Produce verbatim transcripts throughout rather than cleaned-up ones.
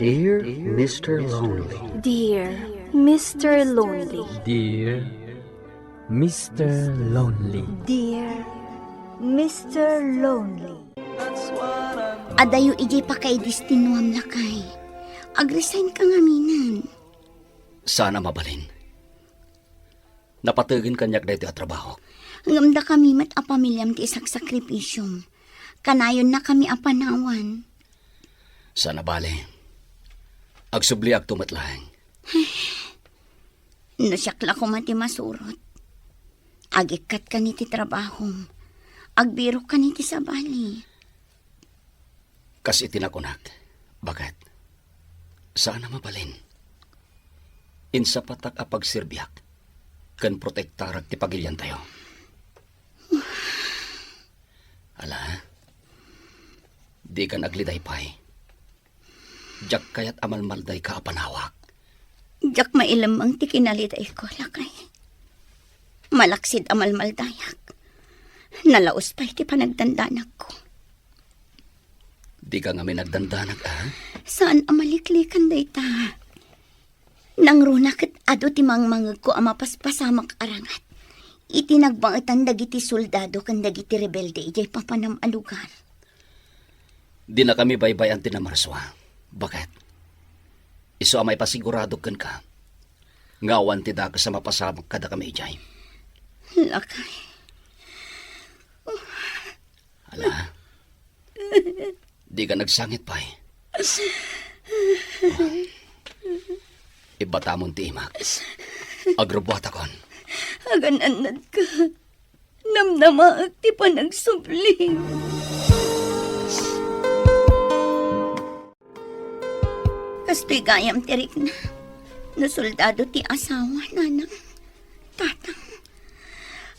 Dear Mister Lonely. Dear Mister Lonely. Dear Mister Lonely. Dear Mister Lonely. Adayo idiay pakaidestinuam, lakay. Agresign ka ngaminen. Saan a mabalin. Napategen kaniak daytoy a trabaho. Ngem dakami met a pamiliam ti isaksakripisyom. Kanayonnakami a panawan. Saan a bale. Agsubliakto met laeng. No siak la koma ti masurot. Agikkatka iti trabahom. Agbirokka iti sabali. Kas iti nakunak, baket, saan a mabalin. Insapatak a pagserbiak ken protektarak ti pagiliantayo. Ala, dikan agliday pay. Diak kayat a malmaldayka a panawak. Diak mailemmeng ti kinalidayko, lakay. Malaksid a malmaldayak. Nalaus pay ti panagdandanagko. Dika ngamin agdandanag, a? Saan a maliklikan dayta? Nangruna ket adu ti mangmangegko a mapaspasamak a rangat iti nagbangetan dagiti soldado ken dagiti rebelde idiay papanam a lugar. Dinakami baybay-an ti namarsua. Baket? Isu a maipasiguradok kenka nga awan ti dakes a mapasamak kadakami idiay. Lakay. Ala, dika nagsangit pay. Oh. Ibatamon ti imak. Agrubbuatakon. Agan-annadka. Namnamaek ti panagsubli. Kastoy gayam ti rikna. No soldado ti asawa, nanang, tatang,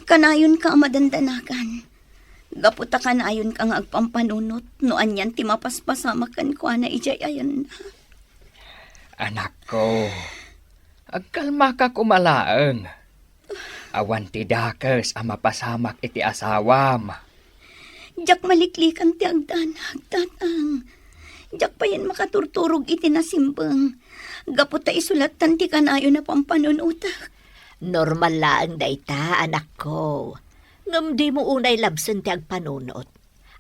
kanayonka a madandanagan. Gapu ta kanayonka nga agpampanunot no anian ti mapaspasamak kenkuana idiay ayanna. Anakko, agkalmaka koma laeng. Awan ti dakes a mapasamak iti asawam. Diak maliklikan ti agdanag, tatang. Diak payen makaturturog iti nasimbeng. Gapu ta isu lattan ti kanayon a pampanunotek. Normal laeng dayta, anakko. Ngem dimo unay labsen ti agpanunot.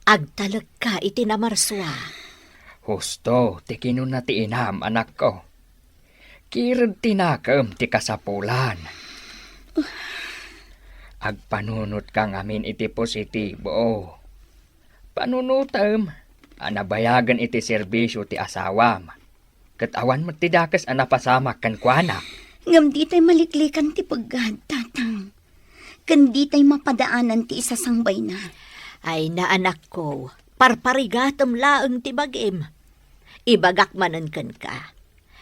Agtalekka iti namarsua. Husto ti kinuna ti inam, anakko. Kired ti nakem ti kasapulan. Agpanunotka ngamin iti positibo. Panunotem a nabayagen iti serbisio ti asawam. Ket awan met ti dakes a napasamak kenkuana. Ngem ditay maliklikan ti peggad, tatang. Ken ditay mapadaanan ti isasangbayna. Ay, anakko, parparigatem laeng ti bagim. Ibagak manen kenka,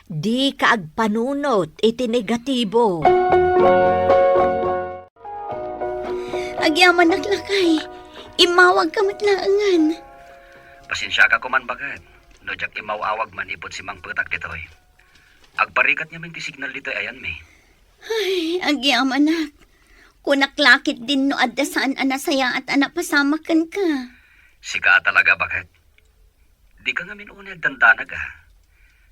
dika agpanunot iti negatibo. Agyamanak, lakay. Immawagka met laengen. Pasensiaka koman, baket, no diak immaw-awag manipud simangpetak ditoy. Agparigat ngamin ti signal ditoy ayanmi. Ay, agyamanak. Kunak la ketdin no adda saan a nasayaat a napasamak kenka. Sika a talaga, baket. Dika ngamin unay agdandanag, a.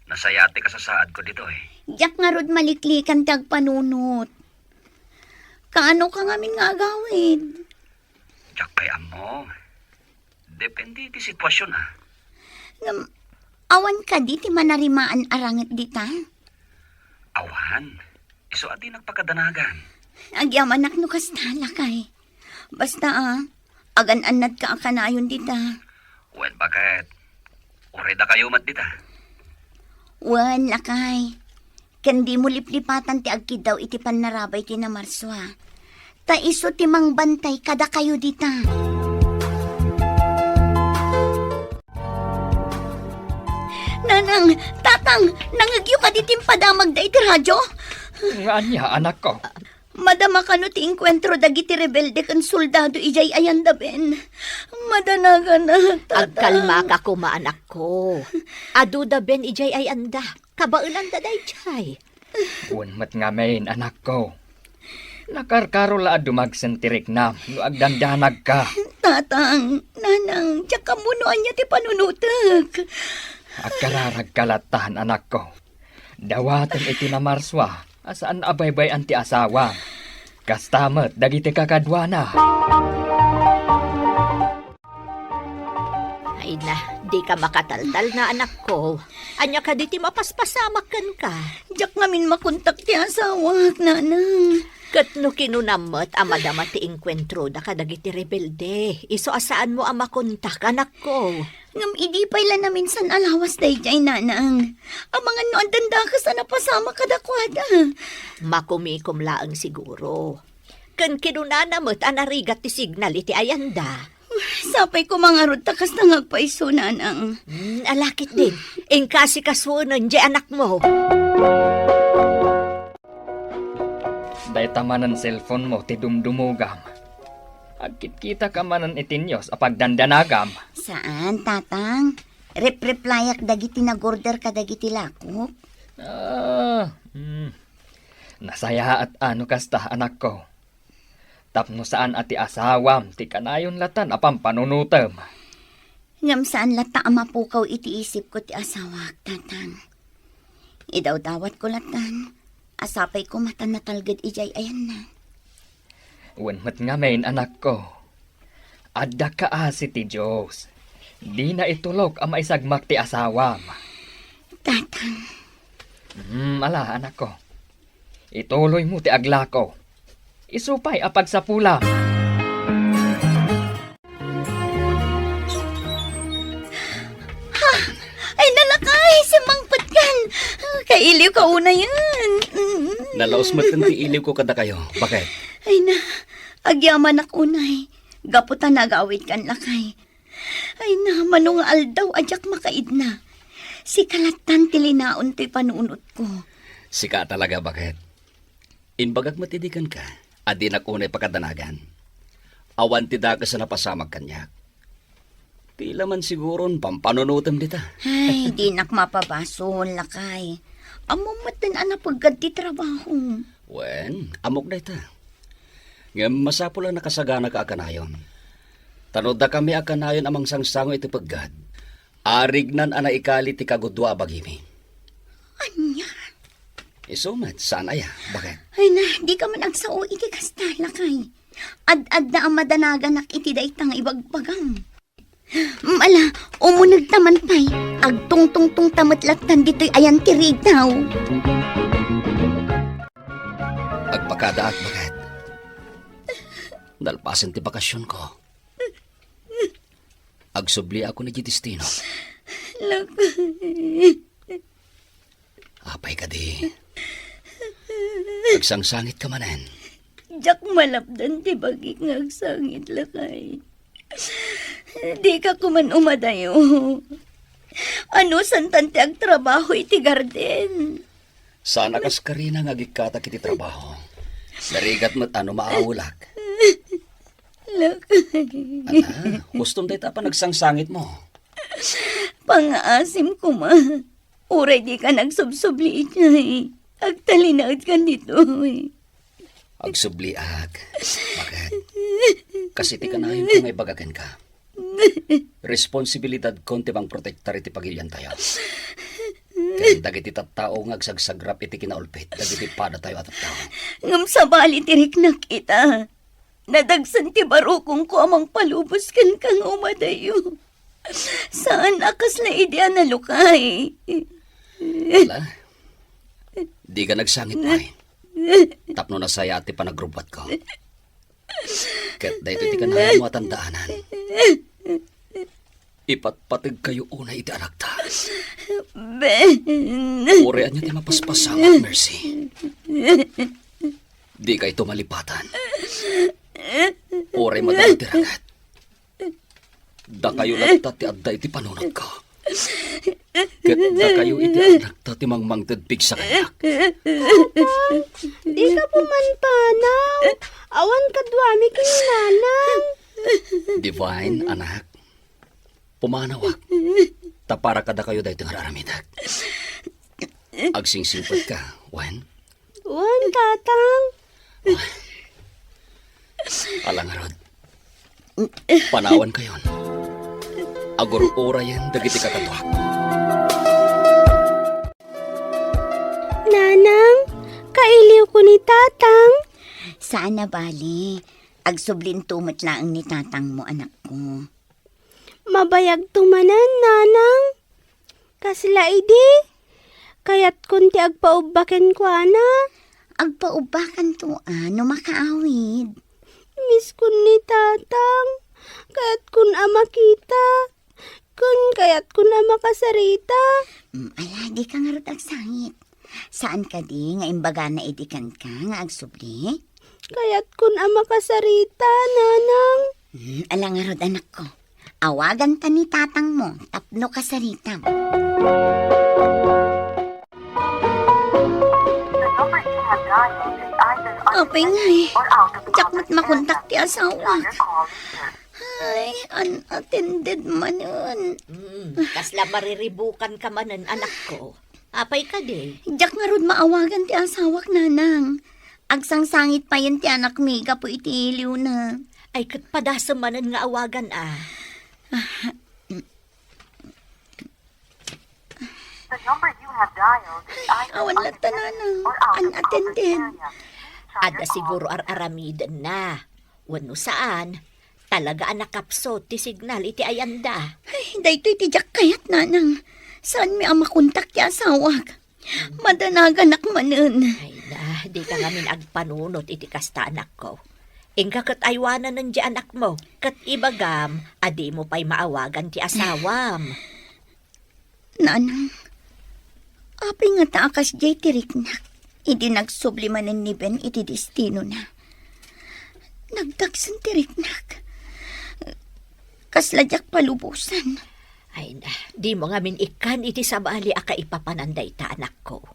Nasayaat ti kasasaadko ditoy. Diak ngarud maliklikan ti agpanunot. Kaanoka ngamin nga agawid? Diak pay ammo. Depende iti sitwasion, a. Ngem, awan kadi ti manarimaan a ranget dita? Awan. Isu a dinak pakadanagan. Agyamanak no kasta, lakay. Basta, a, agan-annadka a kanayon dita. Wen, baket? Uray dakayo met dita. Wen, lakay. Ken dimo liplipatan ti agkiddaw iti pannarabay ti namarsua. Ta isu ti mangbantay kadakayo dita. Nanang, tatang, nangngegyo kadi ti impadamagda iti radio? Nga ania, anakko? Madama kano ti inkuentro dagiti rebelde ken soldado idiay ayandaben. Madanaganak, tatang. Agkalmaka koma, anakko. Aduda ben idiay ayanda. Kabaelanda daydiay. Wen met ngamin, anakko. Nakarkaro la a dumagsen ti riknam no agdandanagka. Tatang, nanang, diak ammo no ania ti panunotek. Agkararagka lattan, anakko. Dawatem iti namarsua a saan a baybay-an ti asawam. Kasta met dagiti kakaduana. Ay na, dika makataltalna, anakko. Ania kadi ti mapaspasamak kenka? Diak ngamin makontak ti asawak, nanang. Ket no kinunam met a madama ti engkuentroda kadagiti rebelde, isu a saanmo a makontak, anakko. Ngem idi pay la naminsan a lawas daydiay, nanang. Amangan no addan dakes a napasamak kadakuada. Makumikom laeng siguro. Ken kinunana met a narigat ti signal iti ayanda. Sapay koma ngarud ta kasta nga agpaiso, nanang. Hmm, ala ketdin. Inka asikasuenen diay anakmo. Dayta manen cellphone-mo ti dumdumogam. Agkitkitaka manen iti news a pagdandanagam. Saan, tatang? Rep-replyak dagiti nag-order kadagiti lakok? Ah, hmm. Nasayaat a no kasta, anakko. Tapno saan a ti asawam ti kanayon latan a pampanunotem. Ngem saan latta a mapukaw iti isipko ti asawak, tatang. Idawdawatko latan a sapay koma ta natalged idiay ayanna. Wen met ngamin, anakko. Adda kaasi ti Dios. Dina itulok a maisagmak ti asawam. Tatang. Hmm, ala, anakko. Ituloymo ti aglako. Isu pay a pagsapulam. Ha! Ay, nalakay, simmangpetkan. Kailiwka unayen. Nalaus met ti iliwko kadakayo. Baket? Ay na, agyamanak unay. Gapu ta nagawidkan, lakay. Ay na, mano nga aldaw a diak makaidna. Sika lattan ti linaon toy panunotko. Sika talaga, Baket. Imbagak met idi kenka a dinak unay pakadanagan. Awan ti dakes a napasamak kaniak. Ti la man siguron pampanunotem dita. Ay, dinak mapabasol, lakay. Ammom met a napeggad ti trabaho. Wen, ammok dayta. Ngem masapul a nakasaganaka a kanayon. Ta no dakami a kanayon a mangsangsango iti peggad, arignan a naikali ti kagudua a bagimi. Ania? Isu met, saan aya? Baket? Ay na, dika man agsao iti kasta, lakay. Ad-adda a madanaganak iti dayta nga ibagbagam. Mm, ala, umunegta man pay. Agtungtungtongta met lattan ditoy ayan ti rigaw. Agpakadaak, Baket. Nalpasen ti bakasionko. Agsubliakon iti destino. Lakay. Apay kadi? Agsangsangitka manen. Diak malapdan ti bagik nga agsangit, lakay. Dika koman umadayo. Anusantan ti agtrabaho iti garden. Saan a kas karina nga agikkatak iti trabaho. Narigat met a no maawelak. Lakay. Ala, huston dayta a panagsangsangitmo. Pangaasim koma. Uray dika nagsubsubli idiay, agtalinaedkan ditoy. Agsubliak. Baket? Kas iti kanayonko nga ibaga kenka. Responsibilidadkon ti mangprotektar iti pagiliantayo. Ken dagiti tattao nga agsagsagrap iti kinaulpit dagiti padatayo a tattao. Ngem sabali ti riknak ita. Nadagsen ti barukongko a mangpalubos kenka nga umadayo. Saan a kasla idi a nalukay. Ala, dika nagsangit pay. Tapno nasayaat ti panagrubbuatko. Ket daytoy ti kanayon a tandaanan. Ipatpategkayo unay iti anakta. Ben. Uray ania ti mapaspasamak, Mercy. Dikayto malipatan. Uray madama ti raket. Dakayo latta ti adda iti panunotko. Ket dakayo iti annakta ti mangmangted pigsa kaniak. Dika pumanaw. Awan kaduami ken nanang. Divine, anak. Pumanawak. Ta para kadakayo daytoy nga ar-aramidek. Agsingsingpetka, wen? Wen, Tatang. Ala ngarud. Panawankayon. Agur-urayen dagiti kakaduak. Saan a bale. Agsublinto met laeng ni tatangmo, anakko. Mabayagto manen, nanang. Kasla idi? Kayatkon ti agpaubba kenkuana. Agpaubbakanto a no makaawid. Misskon ni tatang. Kayatkon a makita. Ken kayatkon a makasarita. Mm, ala, dika ngarud agsangit. Saan kadi nga imbagana idi kenka nga agsubli? Kayatkon a makasarita, nanang. Mm, ala ngarud, anakko. Awaganta ni tatangmo tapno kasaritam. Apay ngay, diak met makontak ti asawak. Ay, unattended manen. Hmm, kasla mariribukanka manen, anakko. Apay kadi? Diak ngarud maawagan ti asawak, nanang. Agsangsangit payen ti anakmi gapu iti iliwna. Ay, ket padasem manen nga awagan a. The number you have dialed is either unavailable or out of coverage area. Please try your call later. Awan latta, nanang. Unattended. Adda siguro ar-aramidenna. Wenno saan, talaga a nakapsut ti signal iti ayanda. Ay, daytoy ti diak kayat, nanang. Saanmi a makontak ti asawak. Madanaganak manen. Ay na, dika ngamin agpanunot iti kasta, anakko. Inka ket aywanen diay anakmo, ket ibagam a dimo pay maawagan ti asawam. Nanang, apay ngata a kasdiay ti riknak idi nagsubli manen ni Ben iti destinona? Nagdagsen ti riknak. Kasla diak palubosan. Ay na, dimo ngamin ikkan iti sabali a kaipapanan dayta, anakko.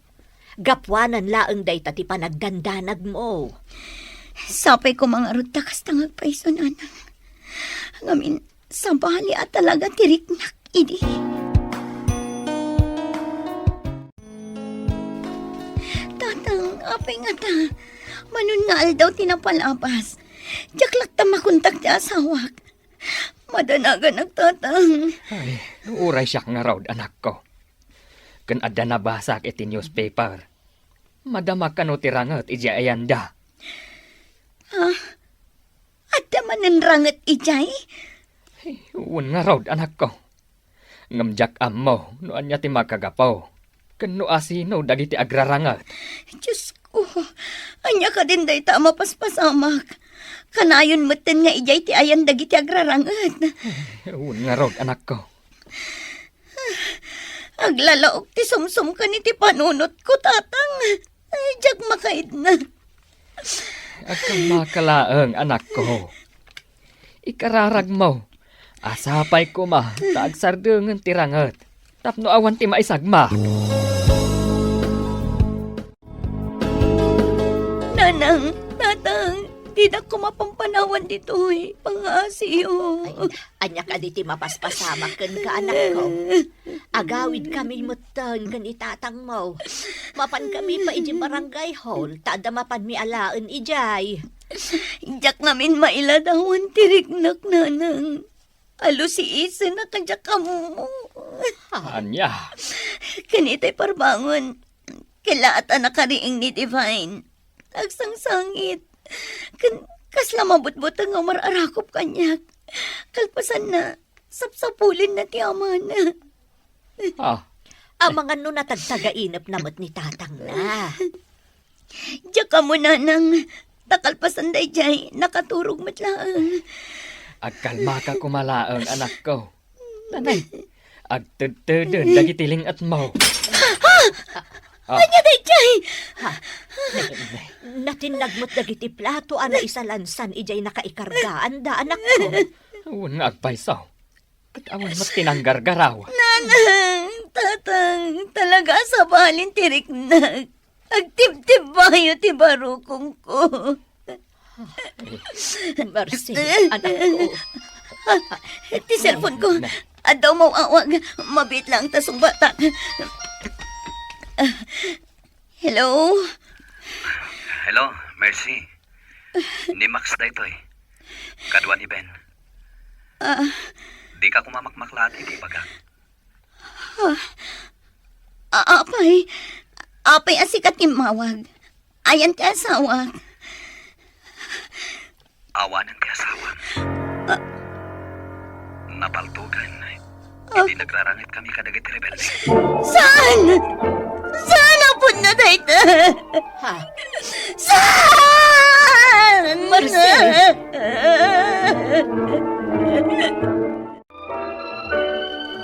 Gapuanan laeng dayta ti panagdandanagmo. Sapay koma ngarud ta kasta nga agpayso, nanang. Ngamin, sabali a talaga ti riknak idi. Tatang, apay ngata? Manon nga aldaw ti napalabas. Diak latta makontak ti asawak. Madanaganak, tatang. Ay, uray siak ngarud, anakko. Ken adda nabasak iti newspaper. Madama kano ti ranget idiay ayanda. Ah, adda manen ranget idiay? Ay, wen ngarud, anakko. Ngem diak ammo no ania ti makagapu, ken no asino dagiti agraranget. Diosko, ania kadin dayta a mapaspasamak? Kanayon metten nga idiay ti ayan dagiti agraranget. Wen ngarud, anakko. Aglalaok ti sumsumkan iti panunotko, tatang. Ay, diak makaidna. Agkammaka laeng, anakko. Ikararagmo a sapay koma ta agsardengen ti ranget tapno awan ti maisagmak. Nanang, tatang, dinak koma pampanawan ditoy. Pangaasiyo. Ay, ania kadi ti mapaspasamak kenka, anakko? Agawidkami metten ken ni tatangmo. Mapankami pay idiay barangay hall, ta adda mapanmi alaen idiay. Diak ngamin mailadawan ti riknak, nanang. Alusiisenak a diak ammo. Ania? Ken itay parbangon, kalaat a nakariing ni Divine. Agsangsangit. Ken kasla mabutbuteng nga umar-arakop kaniak. Kalpasanna, sapsapulenna ti amana. Ah. Amangan no natagtagainepna met ni tatangna. Diak ammo, nanang, ta kalpasan daydiay, nakaturog met laeng. Agkalmaka koma laeng, anakko. Nanay, agtedteden dagiti ling-etmo. Ah. Ania daydiay? Ha? Natinnag met dagiti plato a naisalansan idiay nakaikargaanda, anakko. Wen nga agpayso. Ket awan met ti nanggargaraw. Nanang, tatang, talaga a sabalin ti riknak. Agtibtibbayo ti barukongko. Mercy, anakko. Ti cellphone ko. Adda umaw-awag. Mabiit laeng ta sungbatak. Hello? Hello, Mercy. Ni Max daytoy. Kadua ni Ben. Ah. Dika koma makmaklati iti ibagak. Ah. Ah, apay. Apay a sika ti immawag. Ayan ti asawak. Awanen ti asawam. Ah. Napaltogan. Ah. Idi nagraranget kami kadagiti rebelde. Saan? Saan a pudno dayta? Ha? Saan? Marcel!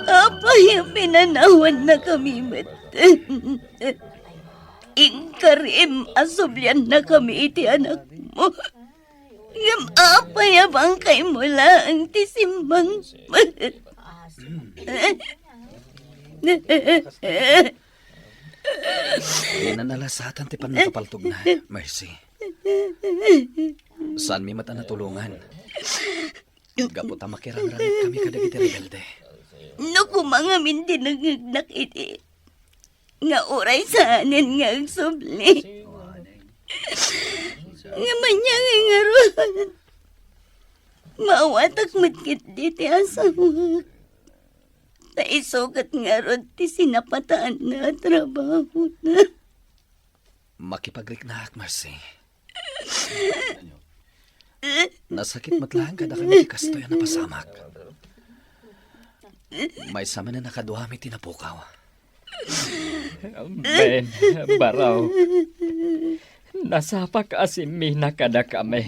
Apay a pinanawannakami met? Inkarim a subliannakami iti anakmo. Ngem apay a bangkaymo laeng ti simmang? Di na nalasatan ti pannakapaltogna, Mercy. Saanmi met a natulongan. Gapu ta makirangrangit kami kadagiti rebelde. No koma ngamin ti nangngegnak iti nga uray saanen nga agsubli. Ngem ania ngay ngarud? Maawatak met ketdi ti asawak. Ta isu ket ngarud ti sinapataanna a trabahona. Makipagriknak, Mercy. Nasakit met laeng kadakami ti kastoy a napasamak. Maysa manen a kaduami ti napukaw. Ben, Baro. Nasapak a simmina kadakami.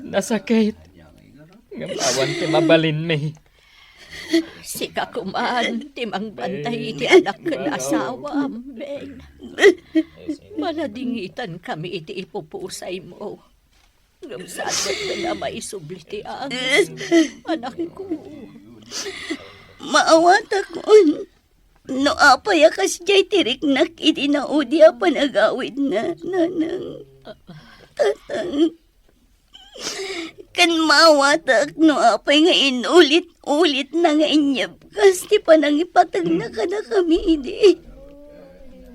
Nasakit. Ngem awan ti mabalinmi. Sika koman ti mangbantay iti anak ken asawam, Ben. Maladingitankami iti ipupusaymo. Ngem saan met a maisubli ti angis, anakko. Maawatakon no apay a kasdiay ti riknak iti naudi a panagawidna, nanang, tatang. Ken maawatak no apay nga inulit-ulitna nga inyebkas ti panangipategna kadakami idi.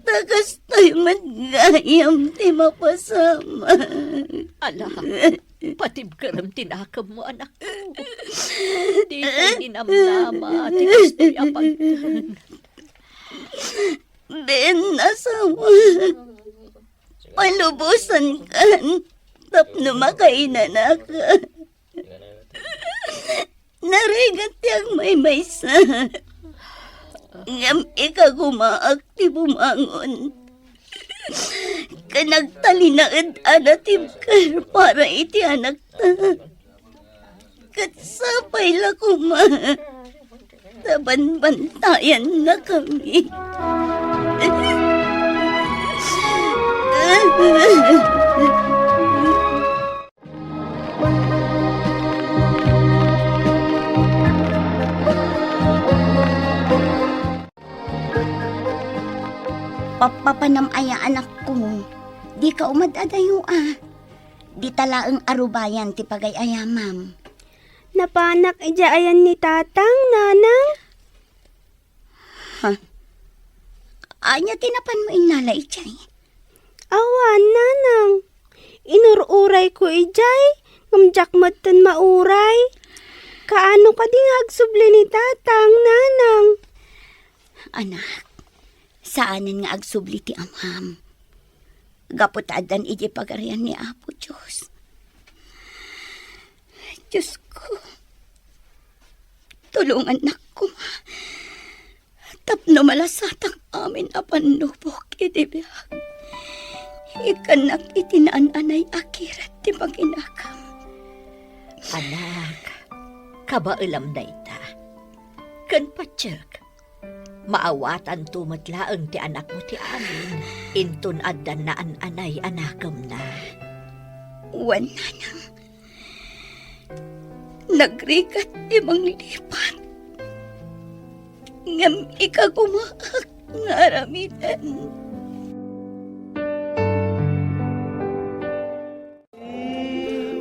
Ta kastoy met gayam ti mapasamak. Ala, patibkerem ti nakemmo, anakko. Dikay ninamnama ti kastoy a pagtan. Ben, asawa, palubosankan tapno makainanaka. Narigat ti agmaymaysa. Ngem ikagumaak ti bumangon. Ken agtalinaed a natibker para iti anakta. Ket sapay la koma ta banbantayannakami. Pappapanam aya, anakko. Dika umad-adayo a. Dita laeng a rubayan ti pagay-ayamam. Napanak idiay ayan ni Tatang, Nanang? Ha? Ania ti napanmo innala idiay? Awan, Nanang. Inur-urayko idiay, ngem diak metten mauray. Kaano kadi nga agsubli ni Tatang, Nanang? Anak, saanen nga agsubli ti amam. Gapu ta addan idiay pagarian ni Apo Dios. Diosko, tulongannak koma tapno malasatak amin a pannubok iti biag. Ikkannak iti naan-anay a kirek ti pakinakam. Anak, kabaelam dayta. Ken patiek, maawatanto met laeng ti anakmo ti amin inton adda naan-anay a nakemna. Wen, nanang, nagrigat ti manglipat, ngem ikagumaak nga aramiden.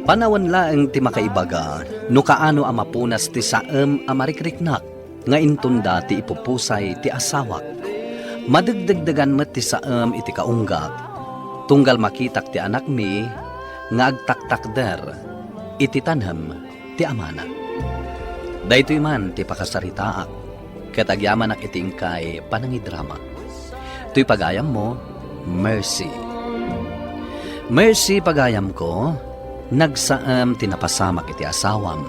Panawen laeng ti makaibaga no kaano a mapunas ti saem a marikriknak nga inton da ti ipupusay ti asawak. Madegdegdegan met ti saem iti kaunggak, tunggal makitak ti anakmi nga agtaktakder iti tanem ti amana. Daytoy man ti pakasaritaak ket agyamanak iti inkay panangidrama. Toy pagayammo, Mercy. Mercy, pagayamko, Nagsaem ti napasamak iti asawam.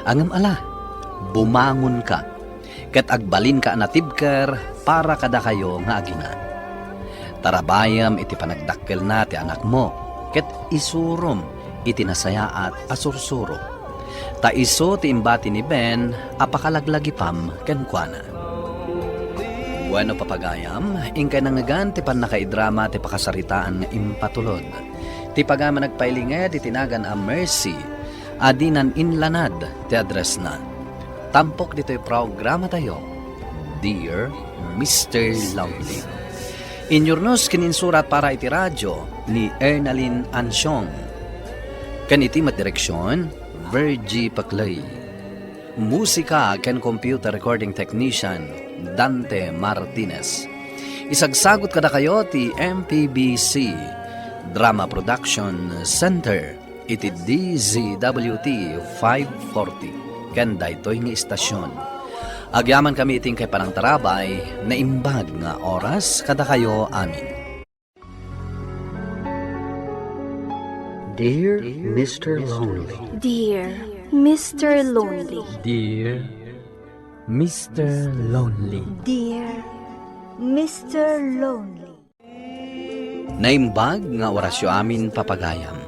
Ngem ala, bumangonka, ket agbalinka a natibker para kadakayo nga agina. Tarabayem iti panagdakkelna ti anakmo, ket isurom iti nasayaat a sursuro. Ta isu ti imbati ni Ben a pakalaglagipam kenkuana. Bueno, papagayam, inkay nangngegan ti pannakaidrama ti pakasaritaan nga impatulod. Ti pagayam a nagpailinged iti nagan a Mercy, a dinan inlanad ti addressna. Tampok ditoy programatayo, Dear Mister Lonely. Inyurnos ken insurat para iti radio ni Ernalyn Ansiong. Ken iti met direksion, Virgie Paclay. Musika ken computer recording technician, Dante Martinez. Isagsagut kadakayo ti M P B C Drama Production Center iti D Z W T five forty ken daytoy nga istasion. Agyamankami iti inkay panangtarabay, naimbag nga oras kadakayo amin. Dear Mister Lonely. Dear Mister Lonely. Dear Mister Lonely. Dear Mister Lonely. Naimbag nga orasyo amin, papagayam.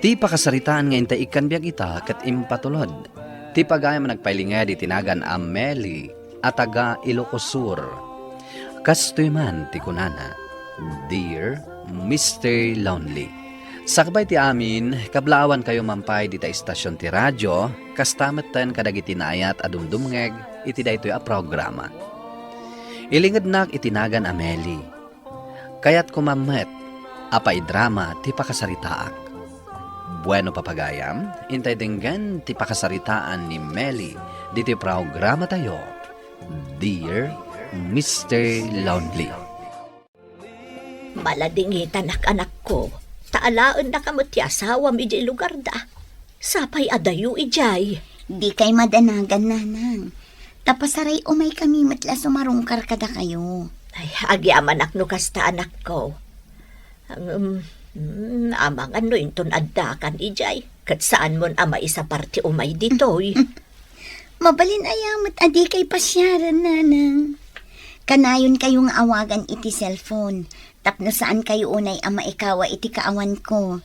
Ti pakasaritaan nga intay ikkan biag ita ket impatulod. Ti pagayam a nagpailinged iti nagan a Meli a taga Ilocos Sur. Kastoy man ti kunana, Dear Mister Lonely. Sakbay ti amin, kablaawankayo man pay dita istasion ti radio, kasta metten kadagiti naayat a dumdumngeg iti daytoy a programa. Ilingednak iti nagan a Meli. Kayatko man met a paidrama ti pakasaritaak. Bueno, papagayam, intay denggen ti pakasaritaan ni Meli ditoy programatayo, Dear Mister Lonely. Maladingitanak, anakko, ta alaennaka met ti asawam idiay lugarda. Sapay adayo idiay. Dikay madanagan, nanang. Ta pasaray umaykami met la sumarungkar kadakayo. Ay, agyamanak no kasta, anakko. Ngem, mm, amangan no inton addakan idiay, ket saanmon a maisapar ti umay ditoy. Mabalin aya met a dikay pasiaren, nanang. Kanayonkayo nga awagan iti cellphone, tapno saankayo unay a maikawa iti kaawanko.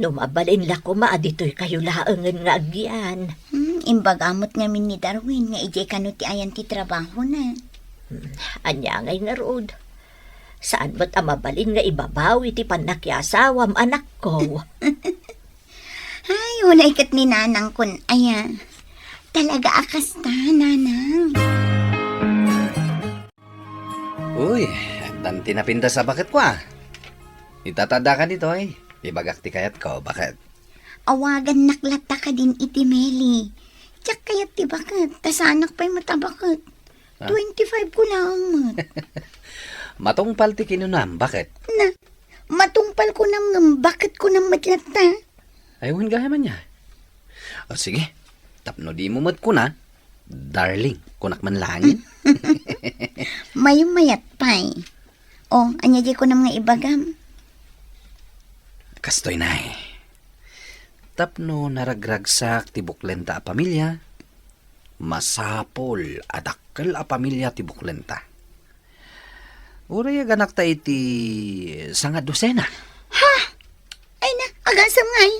No mabalin la koma a ditoykayo laengen nga agyan. Hmm, imbaga met ngamin ni Darwin nga idiay kano ti ayan ti trabahona. Hmm, ania ngay ngarud? Saan met a mabalin nga ibabawi ti pannakiasawam, anakko? Ay, unay ket ni nanangkon aya. Talaga a kasta, nanang. Uy, addan ti napintas a baketko, a. Ita ta addaka ditoy, ibagak ti kayatko, baket. Awagannak latta kadin iti Meli. Diak kayat ti baket, ta saanak pay met a baket. Ah. Twenty-five ko laeng met. Matungpal ti kinunam, baket? Na, matungpal kunam ngem baket kunam met latta. Ay, wen gayam ania. O, sige. Tapno dimo met kuna, darling, kunak man laengen. Maymayat pay. O, ania diay kunam nga ibagam? Kastoy, nay. Tapno naragragsak ti buklenta a pamilia, masapul a dakkel a pamilia ti buklenta. Uray aganakta iti sanga dosena. Ha? Ay na, agasem ngay.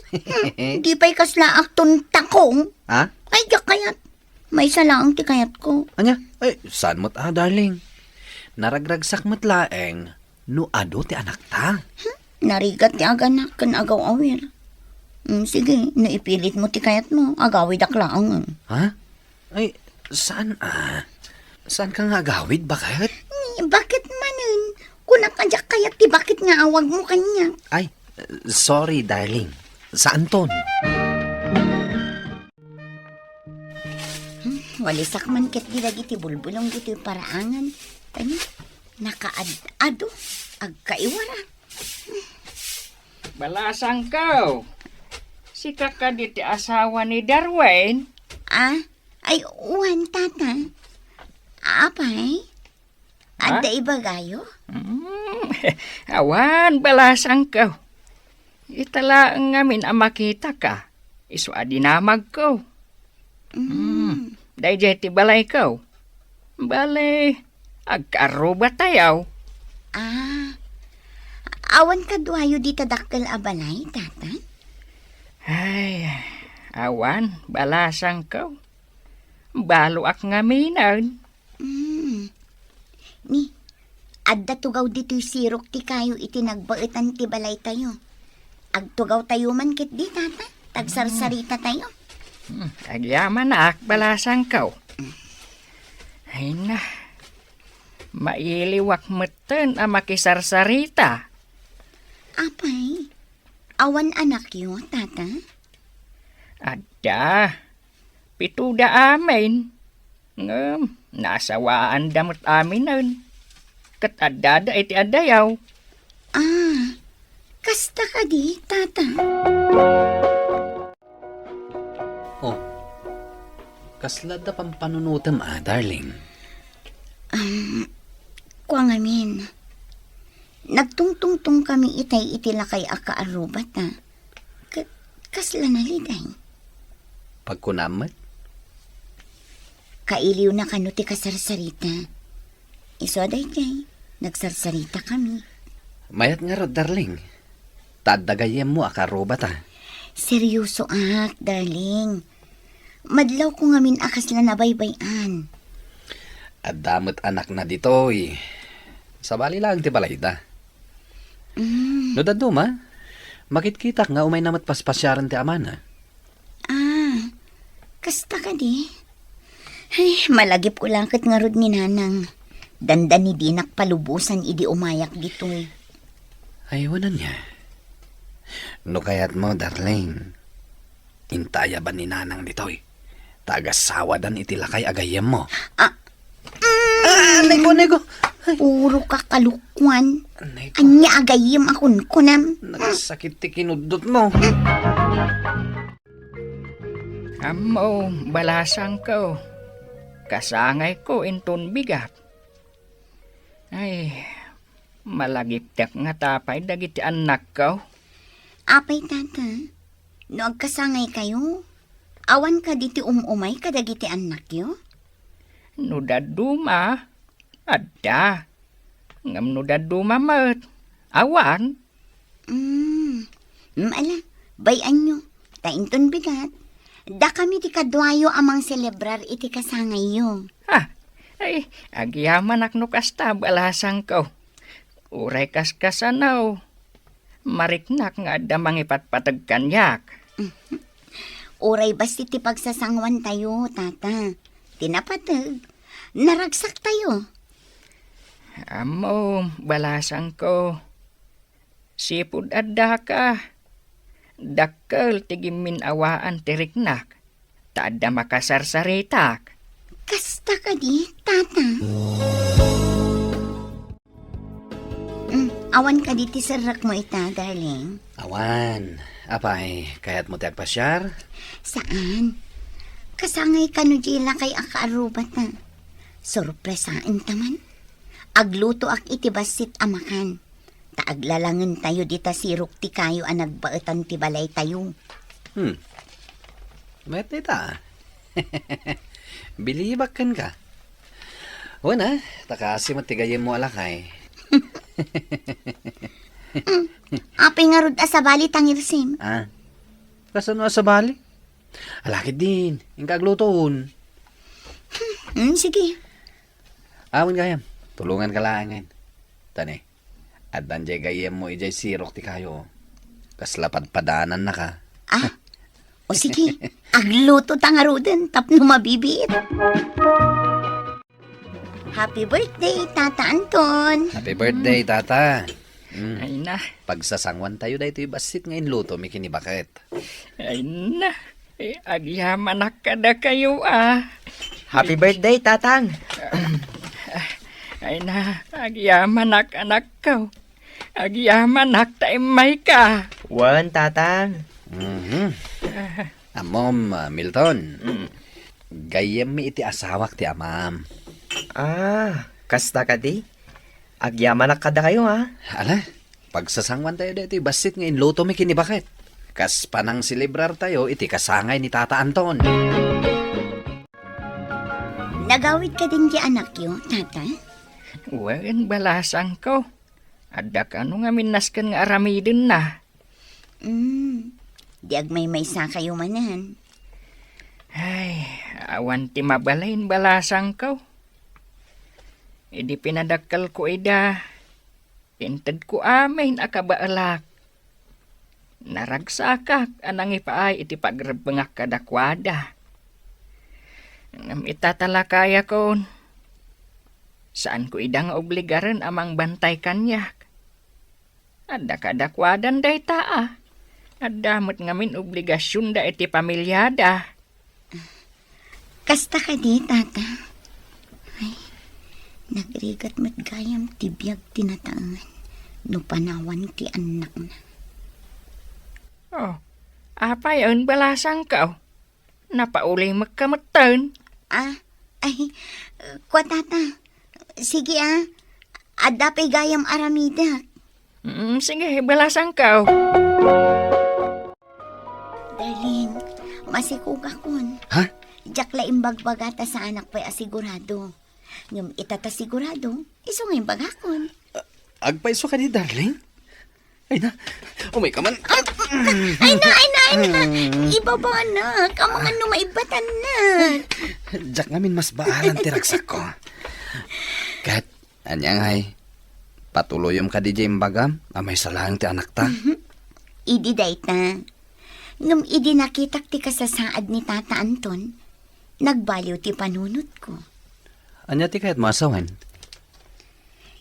Hmm, di pay kasla akton takong. Ha? Ay, diak kayat. Maysa laeng ti kayatko. Ania? Ay, saan met a, darling? Naragragsak met laeng no adu ti anakta. Hmm? Narigat ti aganak ken agaw-awir. Hmm, sige, no ipilitmo ti kayatmo, agawidak laengen. Ha? Ay, saan a? Saanka nga agawid, baket? Ni, baket manen? Kunak a diak kayat ti baket nga awagmo kaniak. Ay, sorry, darling. Saanton. Hmm, walisak man ket di dagiti bulbulong ditoy paraangan. Kani, nakaad-ado, agkaiwara. Balasangko, sika kadi ti asawa ni Darwin? Ah, ay, wen, tata. Apay? Ha? Adda ibagayo? Mm, awan, balasangko. Ita laeng ngamin a makitaka, isu a dinamagko. Mm. Daydiay ti balayko. Bale, agkaarrubatayo. Ah, awan kaduayo dita dakkel a balay, Tata? Ay, awan, balasangko. Baloak ngaminen. Mm. Ni, adda tugaw ditoy sirok ti kayo iti nagbaetan ti balaytayo. Agtugawtayo man ketdi, Tata. Tagsarsarita tayo. Hmm, agyamanak, balasangko. Ay na, mailiwak metten a makisarsarita. Apay, awan anakyo, Tata? Adda, pitoda amin. Ngem, naasawaanda met aminen. Ket addada iti addayo. Ah, kasta kadi, Tata? Oh, kasla adda pampanunotem a, darling? Um, kua ngamin, nagtungtungtong kami itay iti lakay a kaarrubat, a. Ka-, kasla naliday. Pagkunam met? Kailiwna kano ti kasarsarita. Isu a daydiay, nagsarsarita kami. Mayat ngarud, darling. Ta adda gayyemmo a kaarrubata. Seryosoak, darling. Madlawko ngamin a kasla nabaybay-an. Adda met anakna ditoy. Sabali laeng ti balayda. Mm. No dadduma, makitkitak nga umayna met paspasiaren ti amana. Ah, kasta kadi? Ay, malagipko la ket ngarud ni Nanang. Dandani dinak palubosan idi umayak ditoy. Ay, wen ania. No kayatmo, darling, intayaban ni Nanang ditoy. Ta agasawadan iti lakay a gayyemmo. Ah, Ah, anay ko, anay ko. Ay. Puro ka kalukuan. Anay ko. Ania a gayyem a kunkunam? Nagsakit ti kinuddotmo. Ammo, balasangko. Kasangayko inton bigat. Ay, malagiptek ngata pay dagiti annakko. Apay, Tata? No agkasangaykayo, awan kadi ti um-umay kadagiti annakyo? No dadduma, adda. Ngem no dadduma met, awan. Mm. Mm, ala, bay-anyo. Ta inton bigat, dakami ti kaduayo a mangselebrar iti kasangayyo. Ha? Ay, agyamanak no kasta, balasangko. Uray kaskasano, mariknak nga adda mangipatpateg kaniak. Uray bassit ti pagsasanguantayo, Tata. Ti napateg, naragsaktayo. Ammo, balasangko. Sipud addaka, dakkel ti gimmin-awaan ti riknak, ta adda makasarsaritak. Kasta kadi, Tata? Mm, awan kadi ti serrekmo ita, darling? Awan. Apay, kayatmo ti agpasiar? Saan. Kasangay kano diay lakay a kaarrubat, a. Sorpresaenta man. Aglutoak iti bassit a makan. Ta aglalangentayo dita sirok ti kayo a nagbaetan ti balaytayo. Hmm. Mayat dayta, a. Bilibak kenka. Wen, a, ta kaasi met ti gayyemmo a lakay. Apay ngarud a sabali, tangirsim? Ah, kasano a sabali? Ala ketdin, inka agluton. Hmm, sige. Awan gayam, tulonganka laengen. Tani, addan jay gayyemmo ijay sirok ti kayo. Kasla padpadanannaka. Ah, o sige, agluto ta ngaruden tapno mabibiit. Happy birthday, Tata Anton. Happy birthday, Tata. Mm. Ay na. Pagsasanguantayo daytoy bassit nga inlutomi ken ni Baket. Ay na. Eh, agyamanak kadakayo, a. Happy birthday, Tatang. Ay na, agyamanak, anakko. Agyamanak ta immayka. Wen, Tatang. Mhm. Ammom, a, Milton. Mm. Gayyemmi iti asawak ti amam. Ah, kasta kadi? Agyamanak kadakayo, a. Ala, Pagsasanguantayo daytoy bassit nga inlutomi ken ni baket. Kas panangselebrartayo iti kasangay ni Tata Anton. Nagawid kadin ti anakyo, Tata? Wen, balasangko. Adda kano ngamin nasken nga aramidenna. Mm, di agmaymaysakayo manen. Ay, awan ti mabalin, balasangko. Idi pinadakkelko ida, intedko amin a kabaelak. Naragsakak a nangipaay iti pagrebbengak kadakuada. Ngem ita ta lakayakon, saanko ida nga obligaren a mangbantay kaniak. Adda kadakuadan dayta a. Adda met ngamin obligasionda iti pamiliada. Kasta kadi, Tata? Ay, nagrigat met gayam ti biag ti nataengan no panawan ti annakna. Oh, apay, en, balasangko? Napaulimekka metten. Ah, ay, kua, Tata. Sige, ah. Adda pay gayam aramidek. Mm, sige, balasangko. Darling, masikugakon. Ha? Diak la imbagbaga ta saanak pay a sigurado. Ngem ita ta sigurado, isu nga imbagakon. Agpayso kadi, darling? Ay na, umay ka man. Ay na, ay na, ay na. Ibaba na. Kamangan no maibatanna. Diak ngamin masbaaran ti ragsakko. Ket, ania ngay, patuloyem kadi diay imbagam a maysa laeng ti anakta? Idi dayta. Ngem idi nakitak ti kasasaad ni Tata Anton, nagbaliw ti panunotko. Ania ti kayatmo a sawen?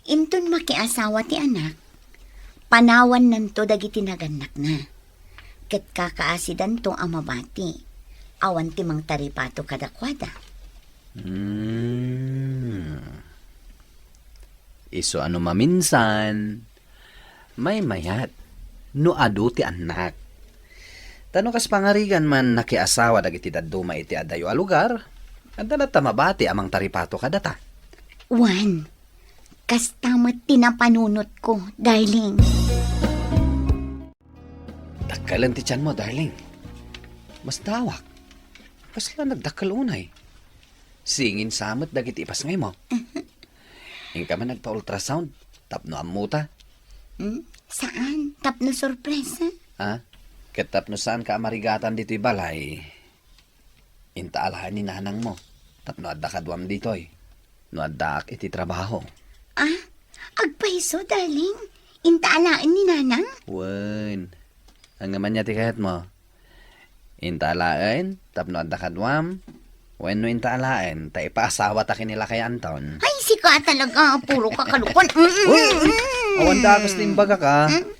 Inton makiasawa ti anak, panawannanto dagiti nagannakna, ket kakaasidanto a mabati, awan ti mangtaripato kadakuada. Hmm. Isu a no maminsan, maymayat no adu ti annak. Ta no kas pangarigan man nakiasawa dagiti dadduma iti adayo a lugar, adda latta mabati a mangtaripato kadata. Wen, kasta met ti napanunotko, darling. Dakkelen ti tianmo, darling. Masdawak. Kasla nagdakkel unay. Singin sa met dagiti ipasngaymo. Inka man nagpa-ultrasound tapno ammota. Hmm? Saan? Tapno sorpresa? Ha? Ket tapno saanka a marigatan ditoy balay. Inta alaen ni nanangmo tapno adda kaduam ditoy no addaak iti trabaho. Ah, agpayso, darling. Inta alaen ni nanang? Wen. Ngem ania ti kayatmo? Inta alaen tapno adda kaduam? Wenno inta alaen ta ipaasawata ken ni lakay Anton? Ay, sika talaga. Puro ka kalokan. Mm, mm, mm. Awan dakas ti imbagak, a. Mm.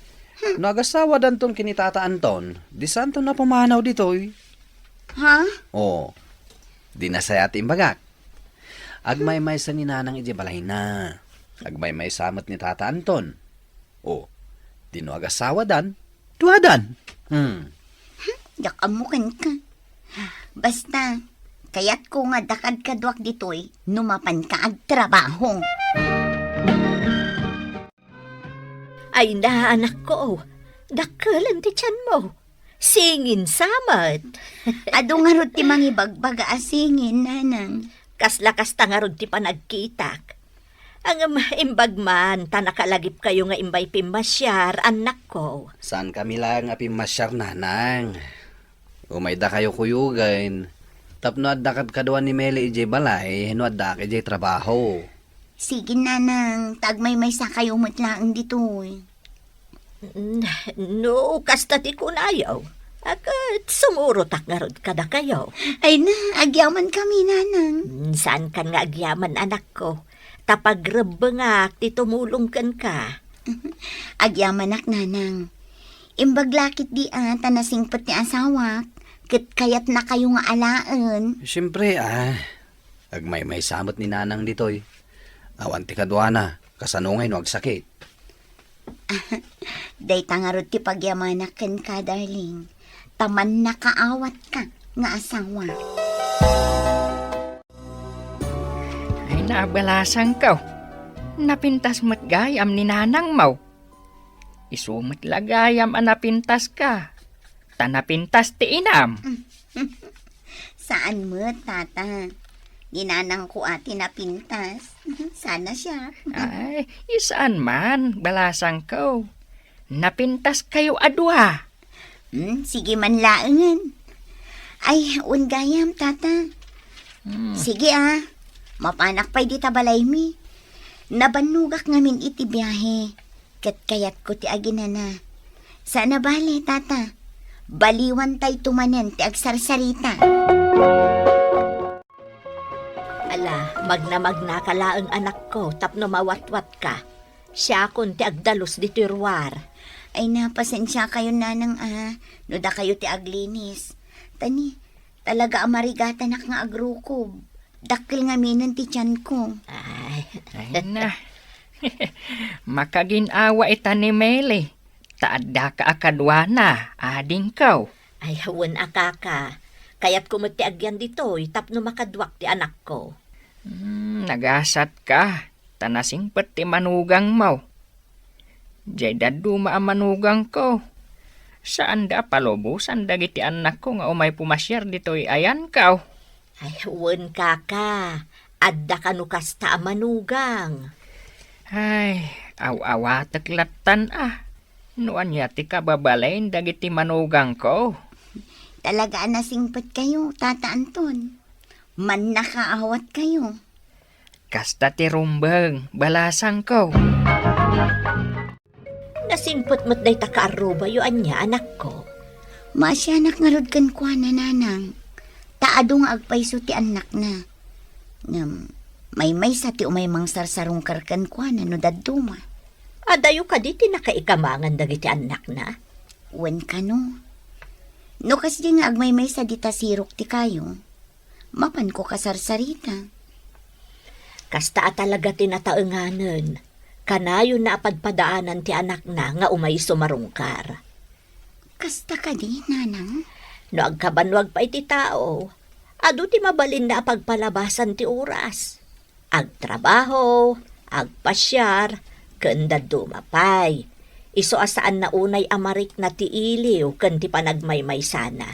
No agasawadanton ken ni Tata Anton, di saanton a pumanaw ditoy. Ha? O, di nasaya ti imbagak. Agmaymaysa ni nanang idiay balayna. Agmaymaysa met ni Tata Anton. O, di no agasawadan, duadan. Hmm. Hmm, diak ammo kenka. Basta, kayatko nga adda kad kaduak ditoy no mapanka agtrabaho. Ay na, anakko, dakkelen ti tianmo. Singin sa met. Adu ngarud ti mangibagbaga a singin, nanang. Kasla kasta ngarud ti panagkitak. Ngem imbag man ta nakalagipkayo nga imbay pimmasiar, annakko. Saankami laeng a pimmasiar, nanang. Umaydakayo kuyogen tapno adda kadkadua ni Meli idiay balay no addaak idiay trabaho. Sige, nanang, ta agmaymaysakayo met laeng ditoy. Mm, no kasta ti kunayo, a, ket sumurotak ngarud kadakayo. Ay na, agyamankami, nanang. Mm, saankan nga agyaman, anakko, ta pagrebbengak ti tumulong kenka. Agyamanak, nanang. Imbag la ketdi a ta nasingpet ti asawak, ket kayatnakayo nga alaen. Siempre, a. Agmaymaysa met ni nanang ditoy. Awan ti kaduana, kasano ngay no agsakit? Dayta ngarud ti pagyamanak kenka, darling. Ta mannakaawatka nga asawa. Ay, nabalasangko. Napintas met gayam ni nanangmo. Isu met la gayam a napintaska. Ta napintas ti inam. Saan met, tata. Ni nanangko a ti napintas. Sana siak. Ay, saan man, balasangko. Napintaskayo a dua. Hmm, sige man laengen. Ay, wen gayam, tata. Hmm. Sige a, mapanak pay dita balaymi. Nabannogak ngamin iti biahe, ket kayatko ti aginana. Saan a bale, tata. Baliwantayto manen ti agsarsarita. Ala, magna-magnaka laeng, anakko, tapno mawatwatka. Siakon ti agdalus ditoy ruar. Ay, na, pasensiakayon, nanang a, no dakayo ti aglinis. Ta ni, talaga a marigatanak nga agrukob. Dakkel ngaminen ti tianko. Ay. Ay na. Makagin-awa ita ni Meli. Ta addaka a kaduana, adingko. Ay, wen a, kaka. Kayatko met ti agyan ditoy tapno makaduak ti anakko. Hmm, nagasatka. Ta nasingpet ti manugangmo. Diay dadduma a manugangko. Saanda a palubosan dagiti annakko nga umay pumasiar ditoy ayanko. Ay, wen, kaka. Adda kano kasta a manugang. Ay, aw-awatek lattan a. No ania ti kababalin dagiti manugangko? Talaga a nasingpetkayo, Tata Anton. Mannakaawatkayo. Kasta ti rumbeng, balasangko. Nasingpet met dayta kaarrubayo ania, anakko? Maasianak ngarud kenkuana, nanang. Ta adu nga agpayso ti annakna. Ngem, maymaysa ti umay mangsarsarungkar kenkuana no dadduma. Adayo kadi ti nakaikamangan dagiti annakna? Wen kano. No kasdi nga agmaymaysa dita sirok ti kayo, mapanko kasarsarita. Kasta a talaga ti nataenganen, kanayonna a padpadaanan ti anakna nga umay sumarungkar. Kasta kadi, nanang? No agkabannuag pay ti tao, adu ti mabalinna a pagpalabasan ti oras. Agtrabaho, agpasiar, ken dadduma pay. Isu a saanna unay a marikna ti iliw ken ti panagmaymaysana.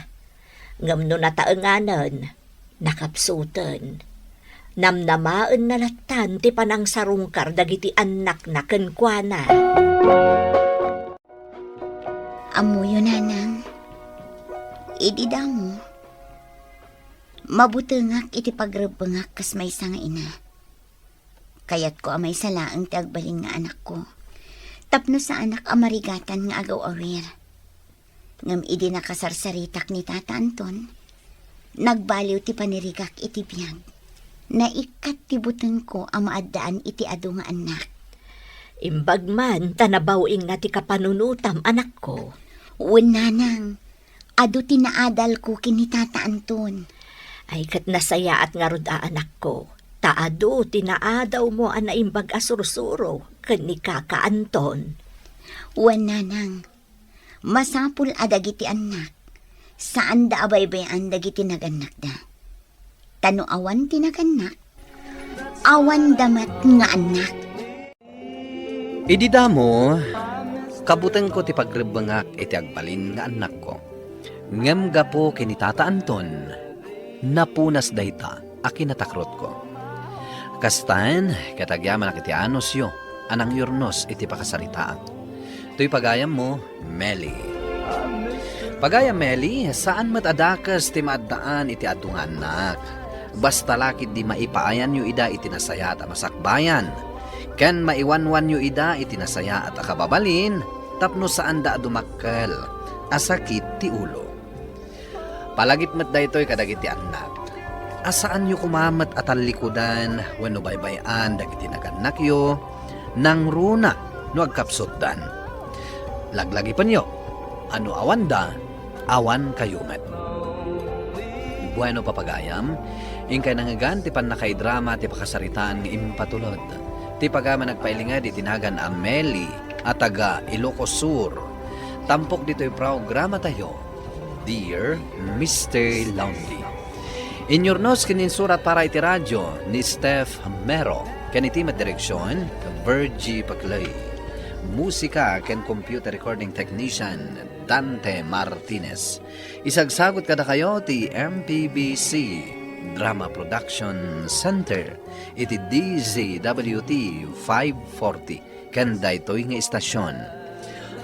Ngem no nataenganen, nakapsuten. Namnamaenna lattan ti panangsarungkar dagiti annakna kenkuana. Ammoyo, nanang, idi damo, mabutengak iti pagrebbengak kas maysa nga ina. Kayatko a maysa laeng ti agbalin nga anakko, tapno saanak a marigatan nga agaw-awir. Ngem idi nakasarsaritak ni Tata Anton, nagbaliw ti panirigak iti biag. Naikkat ti butengko a maaddaan iti adu nga annak. Imbag man ta nabaw-ingna ti kapanunotam, anakko. Wen, nanang, adu ti naadalko ken ni Tata Anton. Ay, ket nasayaat ngarud a, anakko, ta adu ti naadawmo a naimbag a sursuro ken ni Kaka Anton. Wen, nanang, masapul a dagiti annak, saanda a baybay-an dagiti nagannakda. Ta no awan ti nagannak, awanda met nga annak. Idi damo, kabutengko ti pagrebbengak iti agbalin nga annakko. Ngem gapu ken ni Tata Anton, napunas dayta a kinatakrotko. Kastan, ket agyamanak iti anusyo a nangyurnos iti pakasaritaak. Toy pagayammo, Meli. Pagayam Meli, saan met a dakes ti maaddaan iti adu nga annak. Basta la ketdi maipaayanyo ida iti nasayaat a masakbayan, ken maiwanwanyo ida iti nasayaat a kababalin tapno saanda a dumakkel a sakit ti ulo. Palagip met daytoy kadagiti annak, a saanyo koma met a tallikudan wenno baybay-an dagiti nagannakyo, nangruna no agkapsutdan. Laglagipenyo a no awanda, awankayo met. Bueno, papagayam, inkay nangngegan ti pannakaidrama ti pakasaritaan nga impatulod ti pagayam a nagpailinged iti nagan a Meli a taga Ilocos Sur. Tampok ditoy programatayo, Dear Mister Lonely. Inyurnos ken insurat para iti radio ni Steph Mero, ken iti met direksion, Virgie Paclay. Musika ken computer recording technician, Dante Martinez. Isagsagut kadakayo ti M P B C Drama Production Center iti D Z W T five forty ken daytoy nga istasyon.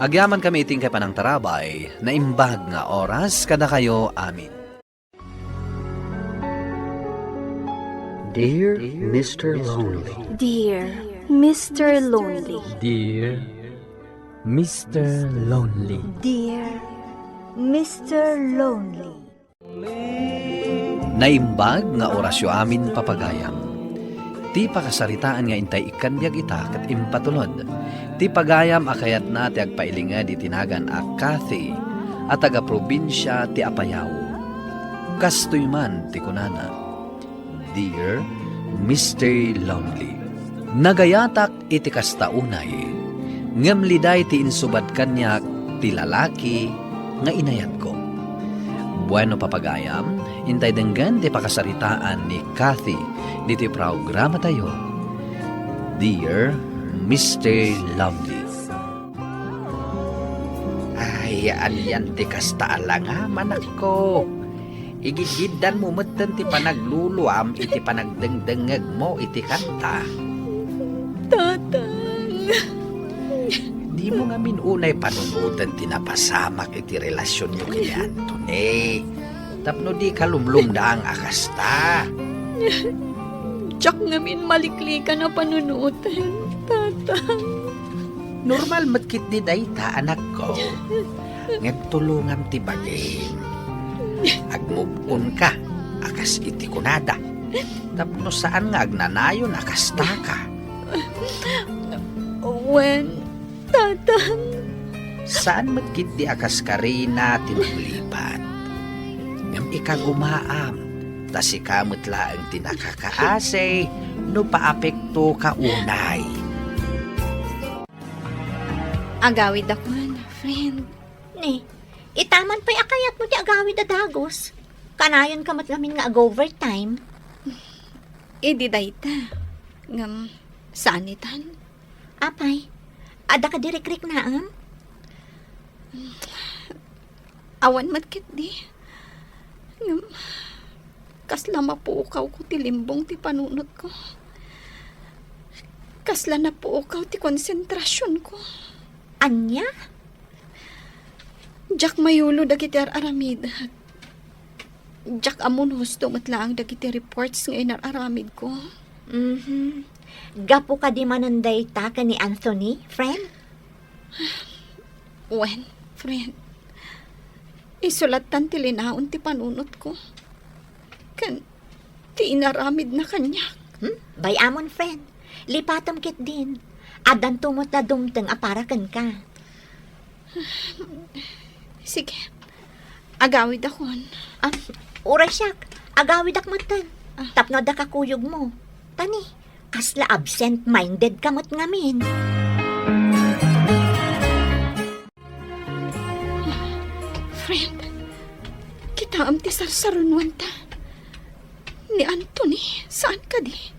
Agyamankami iti inkay panangtarabay, naimbag nga oras kadakayo amin. Dear Mister Lonely. Dear Mister Lonely. Dear Mister Lonely. Dear Mister Lonely. Naimbag nga orasyo amin, papagayam. Ti pakasaritaan nga intay ikkan biag ita ket impatulod ti pagayam a kayatna ti agpailinged iti nagan a Kathy a taga-probinsia ti Apayao. Kastoy man ti kunana, "Dear Mister Lonely, nagayatak iti kasta unay, ngem liday ti insubad kaniak ti lalaki nga inayatko." Bueno, papagayam, intay denggen ti pakasaritaan ni Kathy ditoy programatayo, Dear Mister Lonely. Ay, anian ti kasta a langam, anakko? Igidgiddanmo metten ti panagluluam iti panagdengdengngegmo iti kanta. Tatang. Dimo ngamin unay panunoten ti napasamak iti relasionyo ken ni Anthony. Tapno dika lumlumdang a kasta. Diak ngamin maliklikan a panunoten, Tatang. Normal met ketdi dayta, anakko. Ngem tulongam ti bagim. Agmove on ka, a kas iti kunada. Tapno saan nga agnanayon a kastaka. Wen, Tatang. Saan met ketdi a kas Karina ti maglipat. Ngem ikagumaam, ta sika met laeng ti nakakaasi no paapektoka unay. Agawid a kuan, friend. Ni, ita man pay a kayatmo ti agawid a dagus. Kanayonka met ngamin nga ag-overtime. Idi dayta, ngem saan itan? Apay, adda kadi rikriknaem? Awan met ketdi. Ngem, kasla mapuokawko ti limbong ti panunotko. Kasla napuokaw ti konsentrasionko. Ania? Diak mayulo dagiti ar-aramidek. Diak ammo no husto met laeng dagiti reports nga inar-aramidko. Mhm. Gapu kadi manen dayta ken ni Anthony, friend? Wen, friend. Isu lattan ti linaon ti panunotko. Ken ti inaramidna kaniak. Hmm? Bay-amon, friend. Lipatem ketdin. Addanto met la dumteng a para kenka. Sige. Agawidakon. Ah, uray siak. Agawidak metten. Ah. Tapno adda kakuyogmo. Tani, kasla absent-minded ka met ngamin. Friend, kitaem ti sarsarunoanta. Ni Anthony, saan kadi?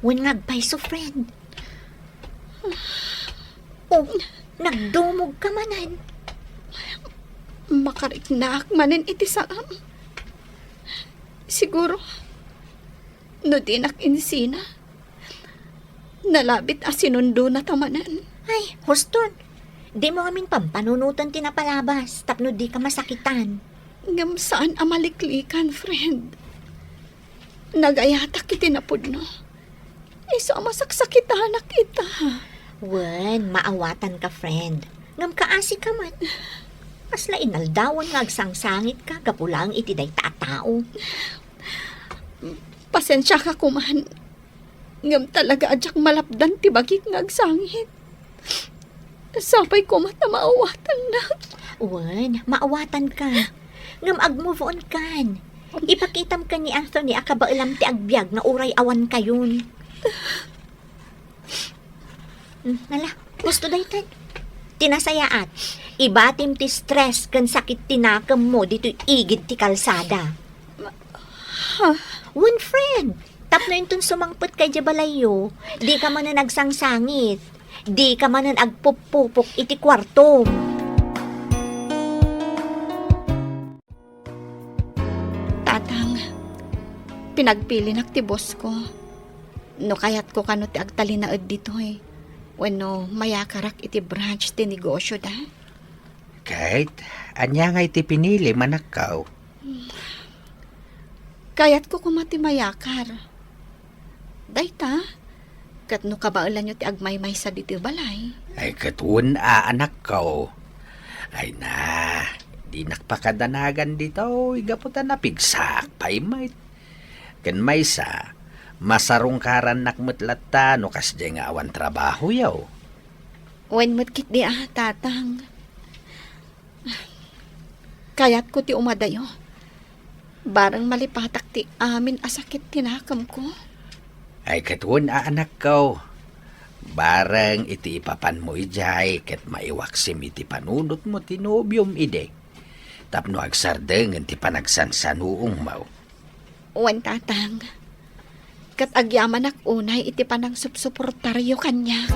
Wen nga agpayso, friend. O, nagdumog ka manen. Makariknaak manen iti saam. Siguro, no dinak insina, nalabit a sinundona ta manen. Ay, huston. Dimo ngamin pampanunoten ti napalabas tapno dika masakitan. Ngem saan a maliklikan, friend. Nagayatak iti napudno. Isu a masaksakitanak ita. Wen, maawatanka, friend. Ngem kaasika met. Kasla inaldawen nga agsangsangitka gapu laeng iti dayta a tao. Pasensiaka koman. Ngem talaga a diak malapdan ti bagik nga agsangit. Sapay koma ta maawatannak. Wen, maawatanka. Ngem ag-move on kan. Ipakitam ken ni Anthony a kabaelam ti agbiag nga uray awankayon. Hmm, nala, husto daytan. Ti nasayaat, ibatim ti stress ken sakit ti nakemmo ditoy igid ti kalsada. Ha? Wen, friend, tapno inton sumangpetka idiay balayyo, dika manen agsangsangit. Dika manen agpuppupok iti kuartom. Tatang, pinagpilinak ti boss ko. No kayatko kano ti agtalinaed ditoy, wenno mayakarak iti branch ti negosio da. Kayat, ania nga iti pinili, manakkaw? Kayatko koma ti mayakar. Dayta, ket no kabaelanyo ti agmaymaysa ditoy balay. Ay, ket wen a, anakko. Ay na, dinak pakadanagan ditoy, gapu ta napigsaak pay met. Ken maysa, masarungkarannak met latta no kasdiay nga awan trabahoyo. Wen met ketdi a, tatang. Kayatko ti umadayo. Bareng malipatak ti amin a sakit ti nakemko. Ay, ket wen a, anakko. Bareng iti ipapanmo idiay ket maiwaksim iti panunotmo ti nobiom idi. Tapno agsardengen ti panagsansanuongmo. Wen, tatang. Ket agyamanak unay iti panangsupsuportaryo kaniak.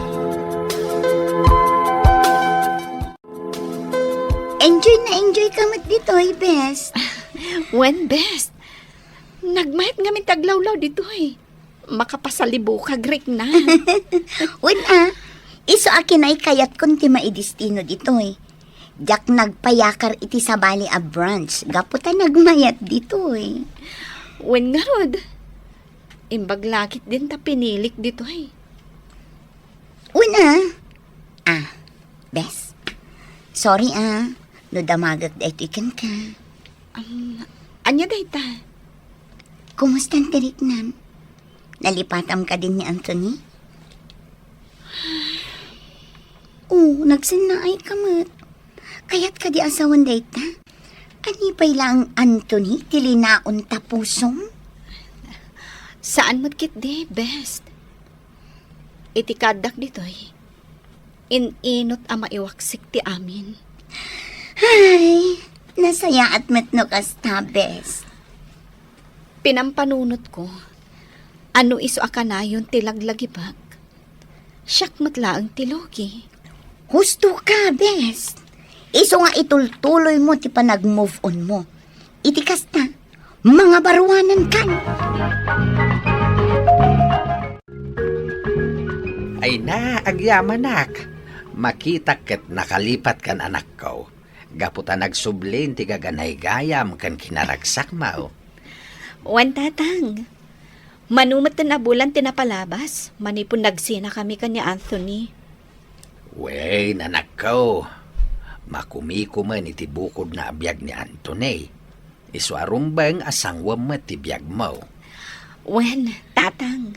Enjoy na enjoy ka met ditoy, bes. Wen, bes. Nagmayat ngamin ti aglawlaw ditoy. Makapasalibukag rikna. Wen a, isu a kinay kayatkon ti maidestino ditoy. Diak nagpayakar iti sabali a branch gapu ta nagmayat ditoy. Wen ngarud, imbag la ketdin ta pinilik ditoy. Wen a. Ah, bes. Sorry a, no damagek daytoy kenka. Um, ania dayta? Kumusta ti riknam? Nalipatam kadin ni Anthony? Oh, nagsennaay ka met. Kayat kadi a sawen dayta? Ania pay laeng Anthony ti linaon ta pusom? Saan met ketdi, bes. Iti kaaddak ditoy, in-inut a maiwaksik ti amin. Ay, nasayaat met no kasta, bes. Pinampanunotko, no isu a kanayon ti laglagipek, siak met laeng ti lugi. Husto ka, bes. Isu nga itultuloymo ti panag-move on mo. Iti kasta, mangabaruanan kan. Ay na, agyamanak. Makitak ket nakalipat kan, anakko. Gapu ta nagsublin ti gaganaygayam ken kinaragsakmo. Wen, tatang. Mano met ten a bulan ti napalabas, manipud nagsenakami ken ni Anthony. Wen, anakko. Makumiko met iti bukodna a biag ni Anthony. Isu a rumbeng a sangwem met ti biagmo. Wen, tatang.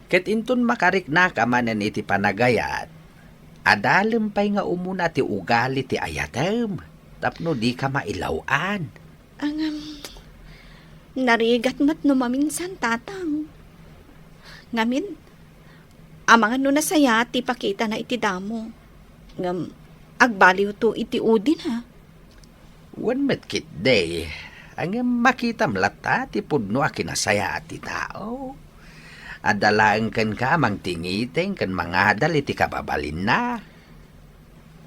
Ket inton makariknaka manen iti panagayat, adalem pay nga umuna ti ugali ti ayatem tapno dika mailaw-an. Ngem, narigat met no maminsan, tatang. Ngamin, amangan no nasayaat ti ipakitana iti damo. Ngem, agbaliwto iti udina. Wen met ketdi, ngem makitam latta ti pudno a kinasayaat ti tao. Adda laeng kenka a mangtingiteng ken mangadal iti kababalinna.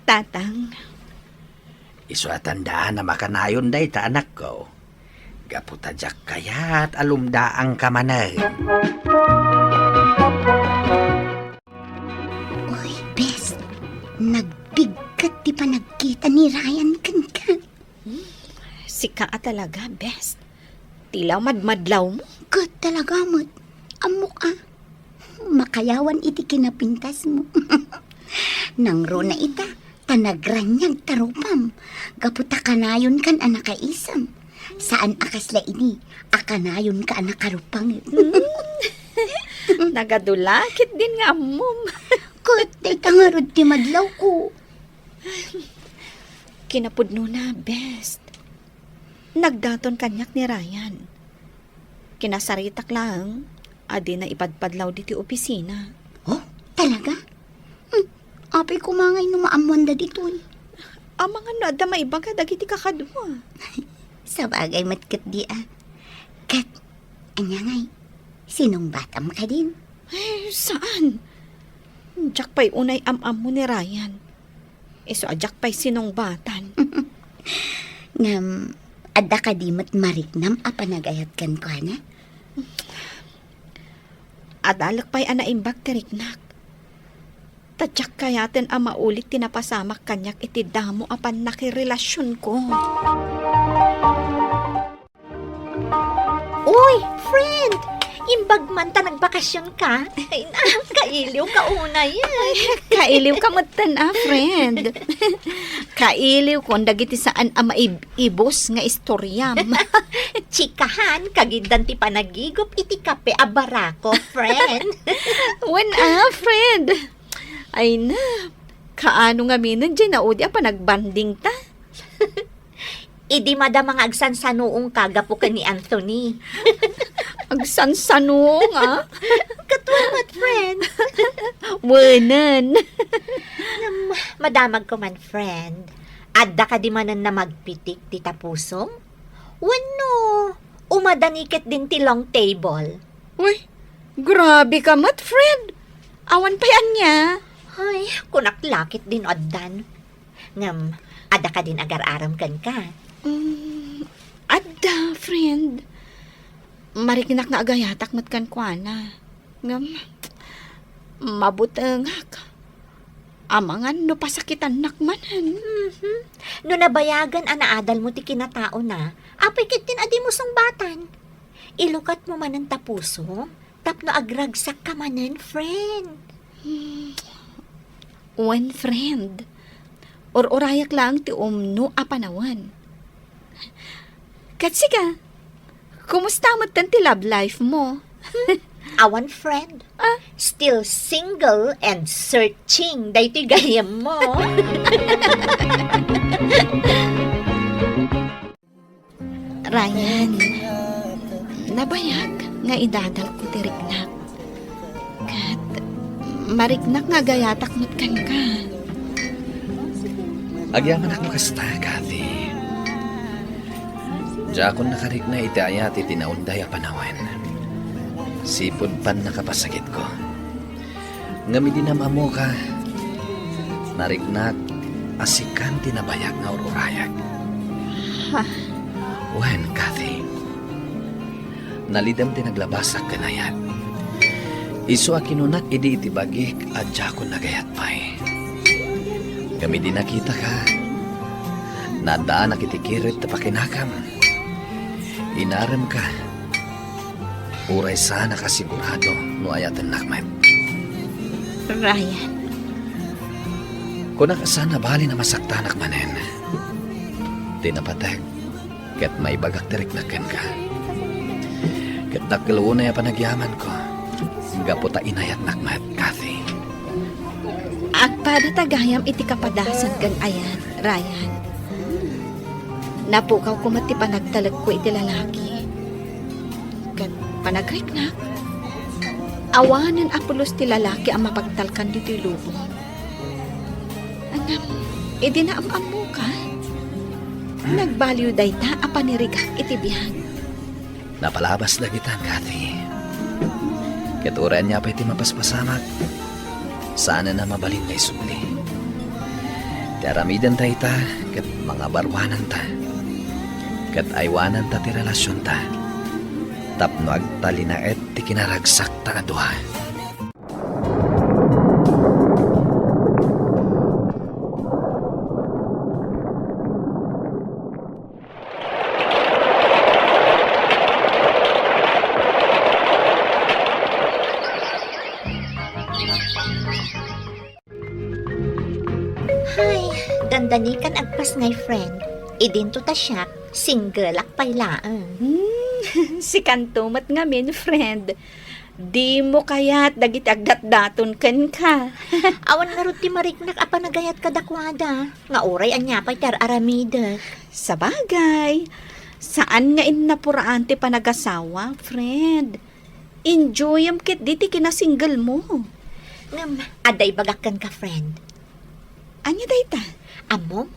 Tatang. Isu a tandaan a makanayon dayta, anakko. Gapu ta diak kayat a lumdaangka manen. Uy, bes, nagbigat ti panagkita ni Ryan kenka. Hmm, sika a talaga, bes. Tila madmadlawmo. Ket talaga met. Ammok a. Makayawan iti kinapintasmo. Nangruna ita, ta nagraniag ta rupam. Gapu ta kanayonkan a nakaisem. Saan a kasla idi, a kanayonka a nakarupang. Hmm. Nagadula ketdin nga ammom. Ket dayta ngarud ti madlawko. Kinapudnona, bes. Nagdaton kaniak ni Ryan. Kinasaritak laeng a dina ipadpadlaw ditoy opisina. Oh, talaga? Hmm, apay koma ngay no maammoanda ditoy? Amangan no adda maibaga dagiti kakadua. Sabagay met ketdi a. Ket, ania ngay, sinungbatam kadin? Eh, saan? Diak pay unay am-ammo ni Ryan. Isu a diak pay sinungbatan. Ngem, adda kadi met mariknam a panagayat kenkuana? Adalek pay a naimbag ti riknak. Ta diak kayaten a maulit ti napasamak kaniak iti damo a pannakirelasionko. Uy, friend! Imbag man ta nagbakasionka? Ay, na, kailiwka unay, eh. Ay, kailiwka metten a, friend. Kailiwkon dagiti saan a maib-ibus nga istoriam. Chikahan, kagiddan ti panagigup iti kape a barako, friend. Wen a, friend. Ay na, kaano ngaminen diay naudi a panagbandingta? Idi madama nga agsansanuongka gapu ken ni Anthony. Agsansanuong, a? Katuay met, friend. Wenen. Ngem, madamagko man, friend. Adda kadi manen a magpitik ti tapusom? Wenno, umadani ketdin ti long table? Uy, grabe ka met, friend. Awan pay ania. Ay, kunak la ketdin addan. Ngem, adda kadin agar-arem kenka? Mm, adda, friend. Mariknak nga agayatak met kenkuana. Ngem, mabutengak. Amangan no pasakitannak manen. Mhm. No nabayagan a naadalmo ti kinataona, apay ketdin a dimo sungbatan? Ilukatmo manen ta pusom, tapno agragsakka manen, friend. Hmm. Wen, friend. Ur-urayak laeng ti umno a panawen. Ket sika, kumusta metten ti love life mo? Awan, friend. Ah? Still single and searching. Daytoy gayyemmo. Ryan, nabayag nga idadalko ti riknak. Ket mariknak nga agayatak met kenka. Agyamanak no kasta, Kathy. Diakon nakarikna iti ayat iti naunday a panawen. Sipud pannakapasakitko. Ngem idi nam-ammoka, nariknak a sikan ti nabayag nga ur-urayak. Ha? Wen, Kathy, nalidem ti naglabasak ken ayat. Isu a kinunak idi iti bagik a diakon nagayat pay. Ngem idi nakitaka, naddaanak iti kired ti pakinakam. Inaremka. Uray saanak a sigurado no ayatennak met. Ryan. Kunak a saan a bali a masaktanak manen. Ti napateg, ket maibagak ti riknak kenka. Ket dakkel unay a panagyamanko, gapu ta inayatnak met, Kathy. Agpada ta gayam iti kapadasan ken ayat, Ryan. Napukawko met ti panagtalekko iti lalaki. Ket panagriknak, awanen a pulos ti lalaki a mapagtalkan ditoy lubong. Ngem, idi naam-ammoka, nagbaliw dayta a panirigak iti biag. Napalabas dagitan, Kathy. Ket uray ania pay ti mapaspasamak, saanen a mabalin nga isubli. Ti aramiden dayta ket mangabaruananta. Ket aywananta ti relasionta tapno agtalinaed ti kinaragsakta a dua. Hay, dandani kan agpasngay, friend. Idinto ta siak, single-ak pay laeng. Hmm, sikanto met ngamin, friend. Dimo kayat dagiti agdatdaton kenka. Awan ngarud ti mariknak a panagayat kadakuada, nga uray ania pay ti ar-aramidek. Sabagay, saan nga innapuraan ti panagasawa, friend. Enjoyem ketdi ti kinasingle mo. Ngem, adda ibagak kenka, friend. Ania dayta? Ammom,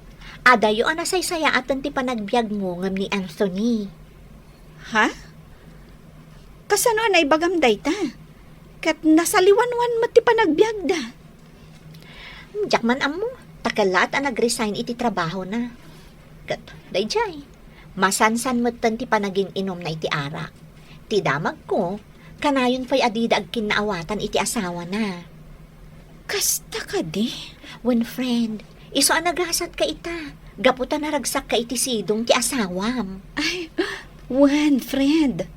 adayo a nasaysayaaten ti panagbiagmo ngem ni Anthony. Ha? Kasano a naibagam dayta? Ket nasaliwanwan met ti panagbiagda. Diak man ammo, ta kellaat a nag-resign iti trabahona. Ket, daydiay, masansan metten ti panagin-inumna iti arak. Ti damagko, kanayon pay a dida agkinnaawatan iti asawana. Kasta kadi? Wen, friend, isu a nagasatka ita, gapu ta naragsakka iti sidong ti asawam. Ay, wen, friend.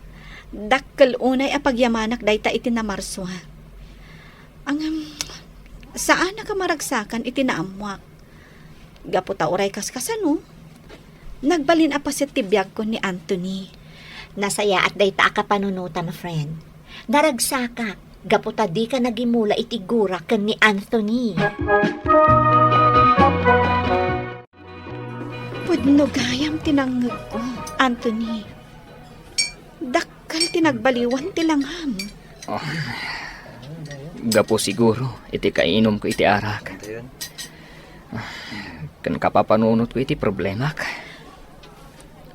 Dakkel unay a pagyamanak dayta iti namarsua. Ngem, saanak a maragsakan iti naammoak. Gapu ta uray kaskasano, nagbalin a paset ti biagko ni Anthony. Nasayaat dayta a kapanunotam, friend. Naragsakak, gapu ta dika nagimula iti gura ken ni Anthony. Pudno gayam ti nangngegko, Anthony. Dakkel ti nagbaliwan ti langam. Ah, gapu siguro iti kaiinumko iti arak. Ah, ken kapapanunotko iti problemak.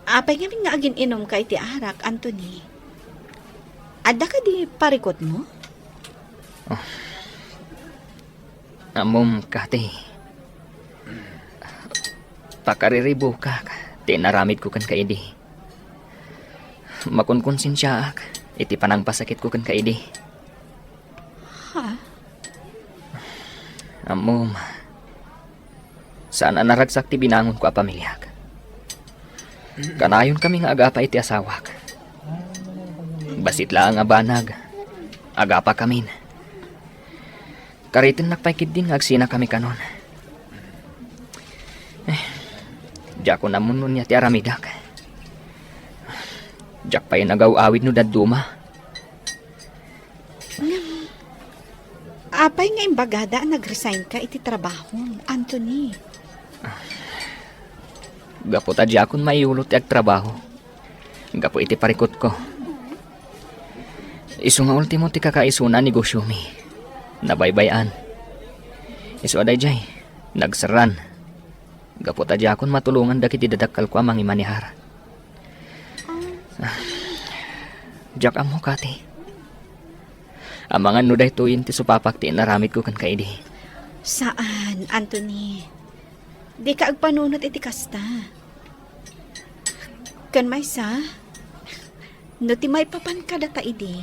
Apay ngamin nga agin-inumka iti arak, Anthony? Adda kadi parikutmo? Ah, Ammom, Kati, pakariribukak ti inaramidko kenka idi. Makunkonsensiaak iti panangpasakitko kenka idi. Ha? Ammom, saan a naragsak ti binangonko a pamiliak. Kanayonkami nga agapa iti asawak. Bassit laeng a banag, agapakamin. Karitennak pay ketdin nga agsinakami kanon. Eh, diakon ammo no ania ti aramidak. Diak pay nagaw-awid no dadduma. Ngem, apay nga imbagada a nag-resignka iti trabahom, Anthony? Gapu ta diakon maiyulot ti agtrabaho. Gapu iti parikutko. Isu nga ultimo ti kakaisuna a negosyomi. Nabaybay-an. Isu a daydiay, nagserran. Gapu ta diakon matulongan dagiti dadakkelko a mangimanehar. Ah, diak ammo, Kati. Amangan no daytoyen ti supapak ti inaramidko kenka idi. Saan, Anthony. Dika agpanunot iti kasta. Ken maysa, no ti maipapan kadata idi,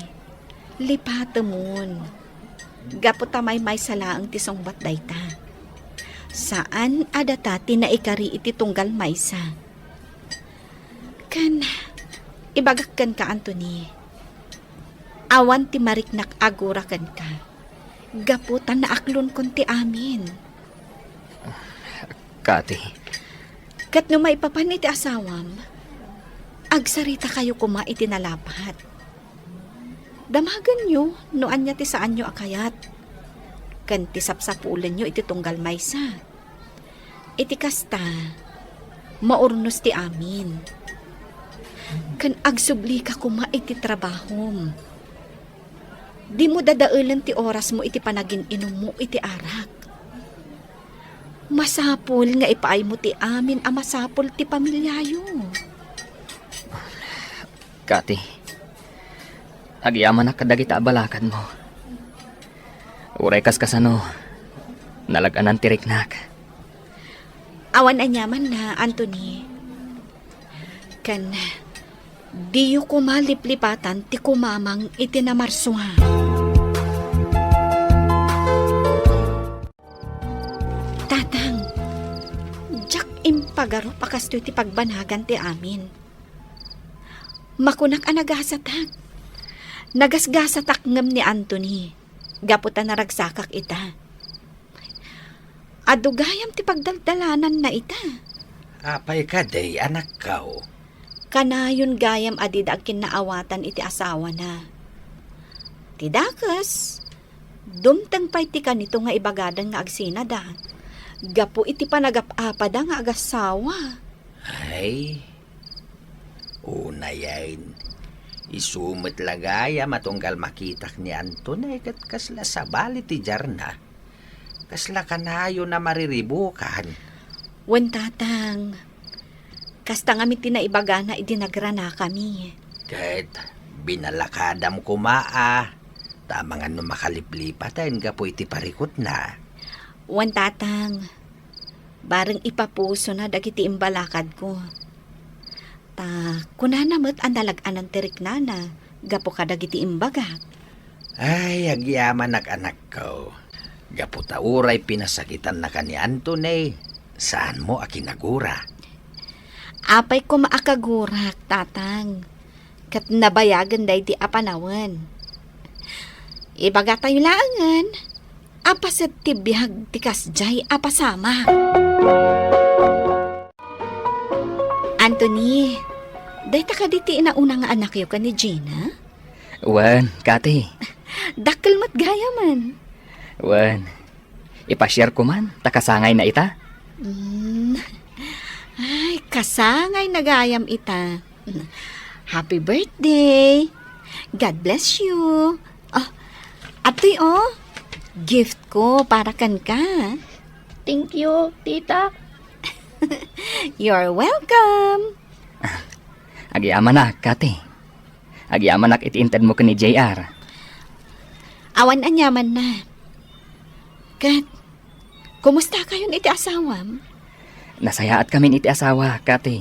lipatemon. Gapu ta maymaysa laeng ti sungbat dayta. Saan a data ti naikari iti tunggal maysa. Ken, ibagak kenka, Anthony, awan ti mariknak a gura kenka. Gapu ta naaklonkon ti amin. Kati. Ket no maipapan iti asawam, agsaritakayo koma iti nalapat. Damagenyo no ania ti saanyo a kayat, ken ti sapsapulenyo iti tunggal maysa. Iti kasta, maurnos ti amin. Ken agsublika koma iti trabahom. Dimo dadaelen ti orasmo iti panagin-inummo iti arak. Masapul nga ipaaymo ti amin a masapul ti pamiliayo. Kati, agyamanak kadagita a balakadmo. Uray kaskasano, nalag-anan ti riknak. Awan aniamanna, Anthony. Ken, diyo koma liplipatan ti kumamang iti namarsua. Tatang, diak impagarup a kastoy ti pagbanagan ti amin. Makunak a nagasatak. Nagasgasatak ngem ni Anthony, gapu ta naragsakak ita. Adu gayam ti pagdaldalananna ita. Apay kadi, anakko? Kanayon gayam a dida agkinnaawatan iti asawana. Ti dakes, dumteng pay ti kanito nga ibagadan nga agsinada, gapu iti panagap-apada nga agasawa. Ay, unayen, isu met la gayam a tunggal makitak ni Anthony ket kasla sabali ti diarna. Kasla kanayon a mariribukan. Wen, Tatang, kasta ngamin ti naibagana idi nagranakami. Ket binalakadam koma a, ta amangan no makaliplipaten gapu iti parikutna. Wen, Tatang, bareng ipapusona dagiti imbalakadko. Ta kunana met a nalag-anan ti riknana gapu kadagiti imbagak. Ay, agyamanak, anakko. Gapu ta uray pinasakitannaka ni Anthony, saanmo a kinagura. Apay koma a kagurak, Tatang, ket nabayagen daydi a panawen. Ibagatayo laengen a paset ti biag ti kasdiay a pasamak. Anthony, dayta kadi ti inauna nga anakyo ken ni Gina? Wen, Kati. Dakkel met gayamen. Wen, ipasiarko man, ta kasangayna ita. Mm. Ay, kasangayna gayam ita. Happy birthday! God bless you! Oh, atoy, oh, gift ko para kenka. Thank you, tita. You're welcome! Agyamanak, Kati. Agyamanak iti intedmo ken ni J R. Awan aniamanna. Ket, kumustakayon iti asawam? Nasayaatkamin iti asawa, Kati.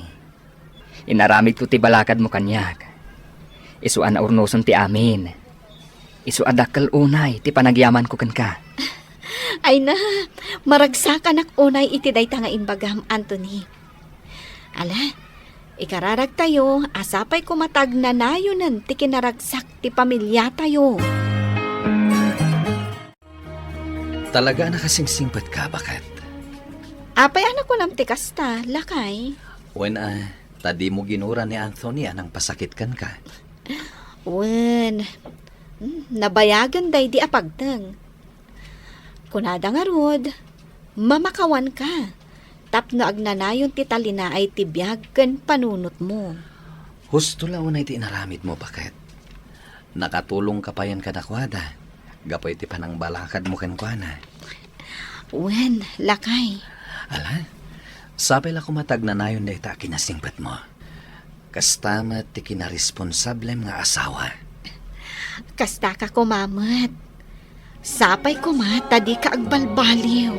Inaramidko ti balakadmo kaniak. Isu a naurnoson ti amin. Isu a dakkel unay ti panagyamanko kenka. Ay na, maragsakanak unay iti dayta nga imbagam, Anthony. Ala, ikararagtayo a sapay koma ta agnanayonen ti kinaragsak ti pamiliatayo. Talaga a nakasingsingpetka, baket. Apay a nakunam ti kasta, lakay? Wen a, ta dimo ginura ni Anthony a nangpasakit kenka. Wen, mm, nabayagen daydi a pagteng. Kunada ngarud, mamakawanka tapno agnanayon ti talinaay ti biag ken panunotmo. Husto la unay ti inaramidmo, baket. Nakatulongka payen kadakuada gapu iti panangbalakadmo kenkuana. Wen, lakay. Ala, sapay la koma ta agnanayon dayta a kinasingpetmo. Kasta met ti kinaresponsablem nga asawa. Kastaka koma met. Sapay koma ta dika agbalbaliw.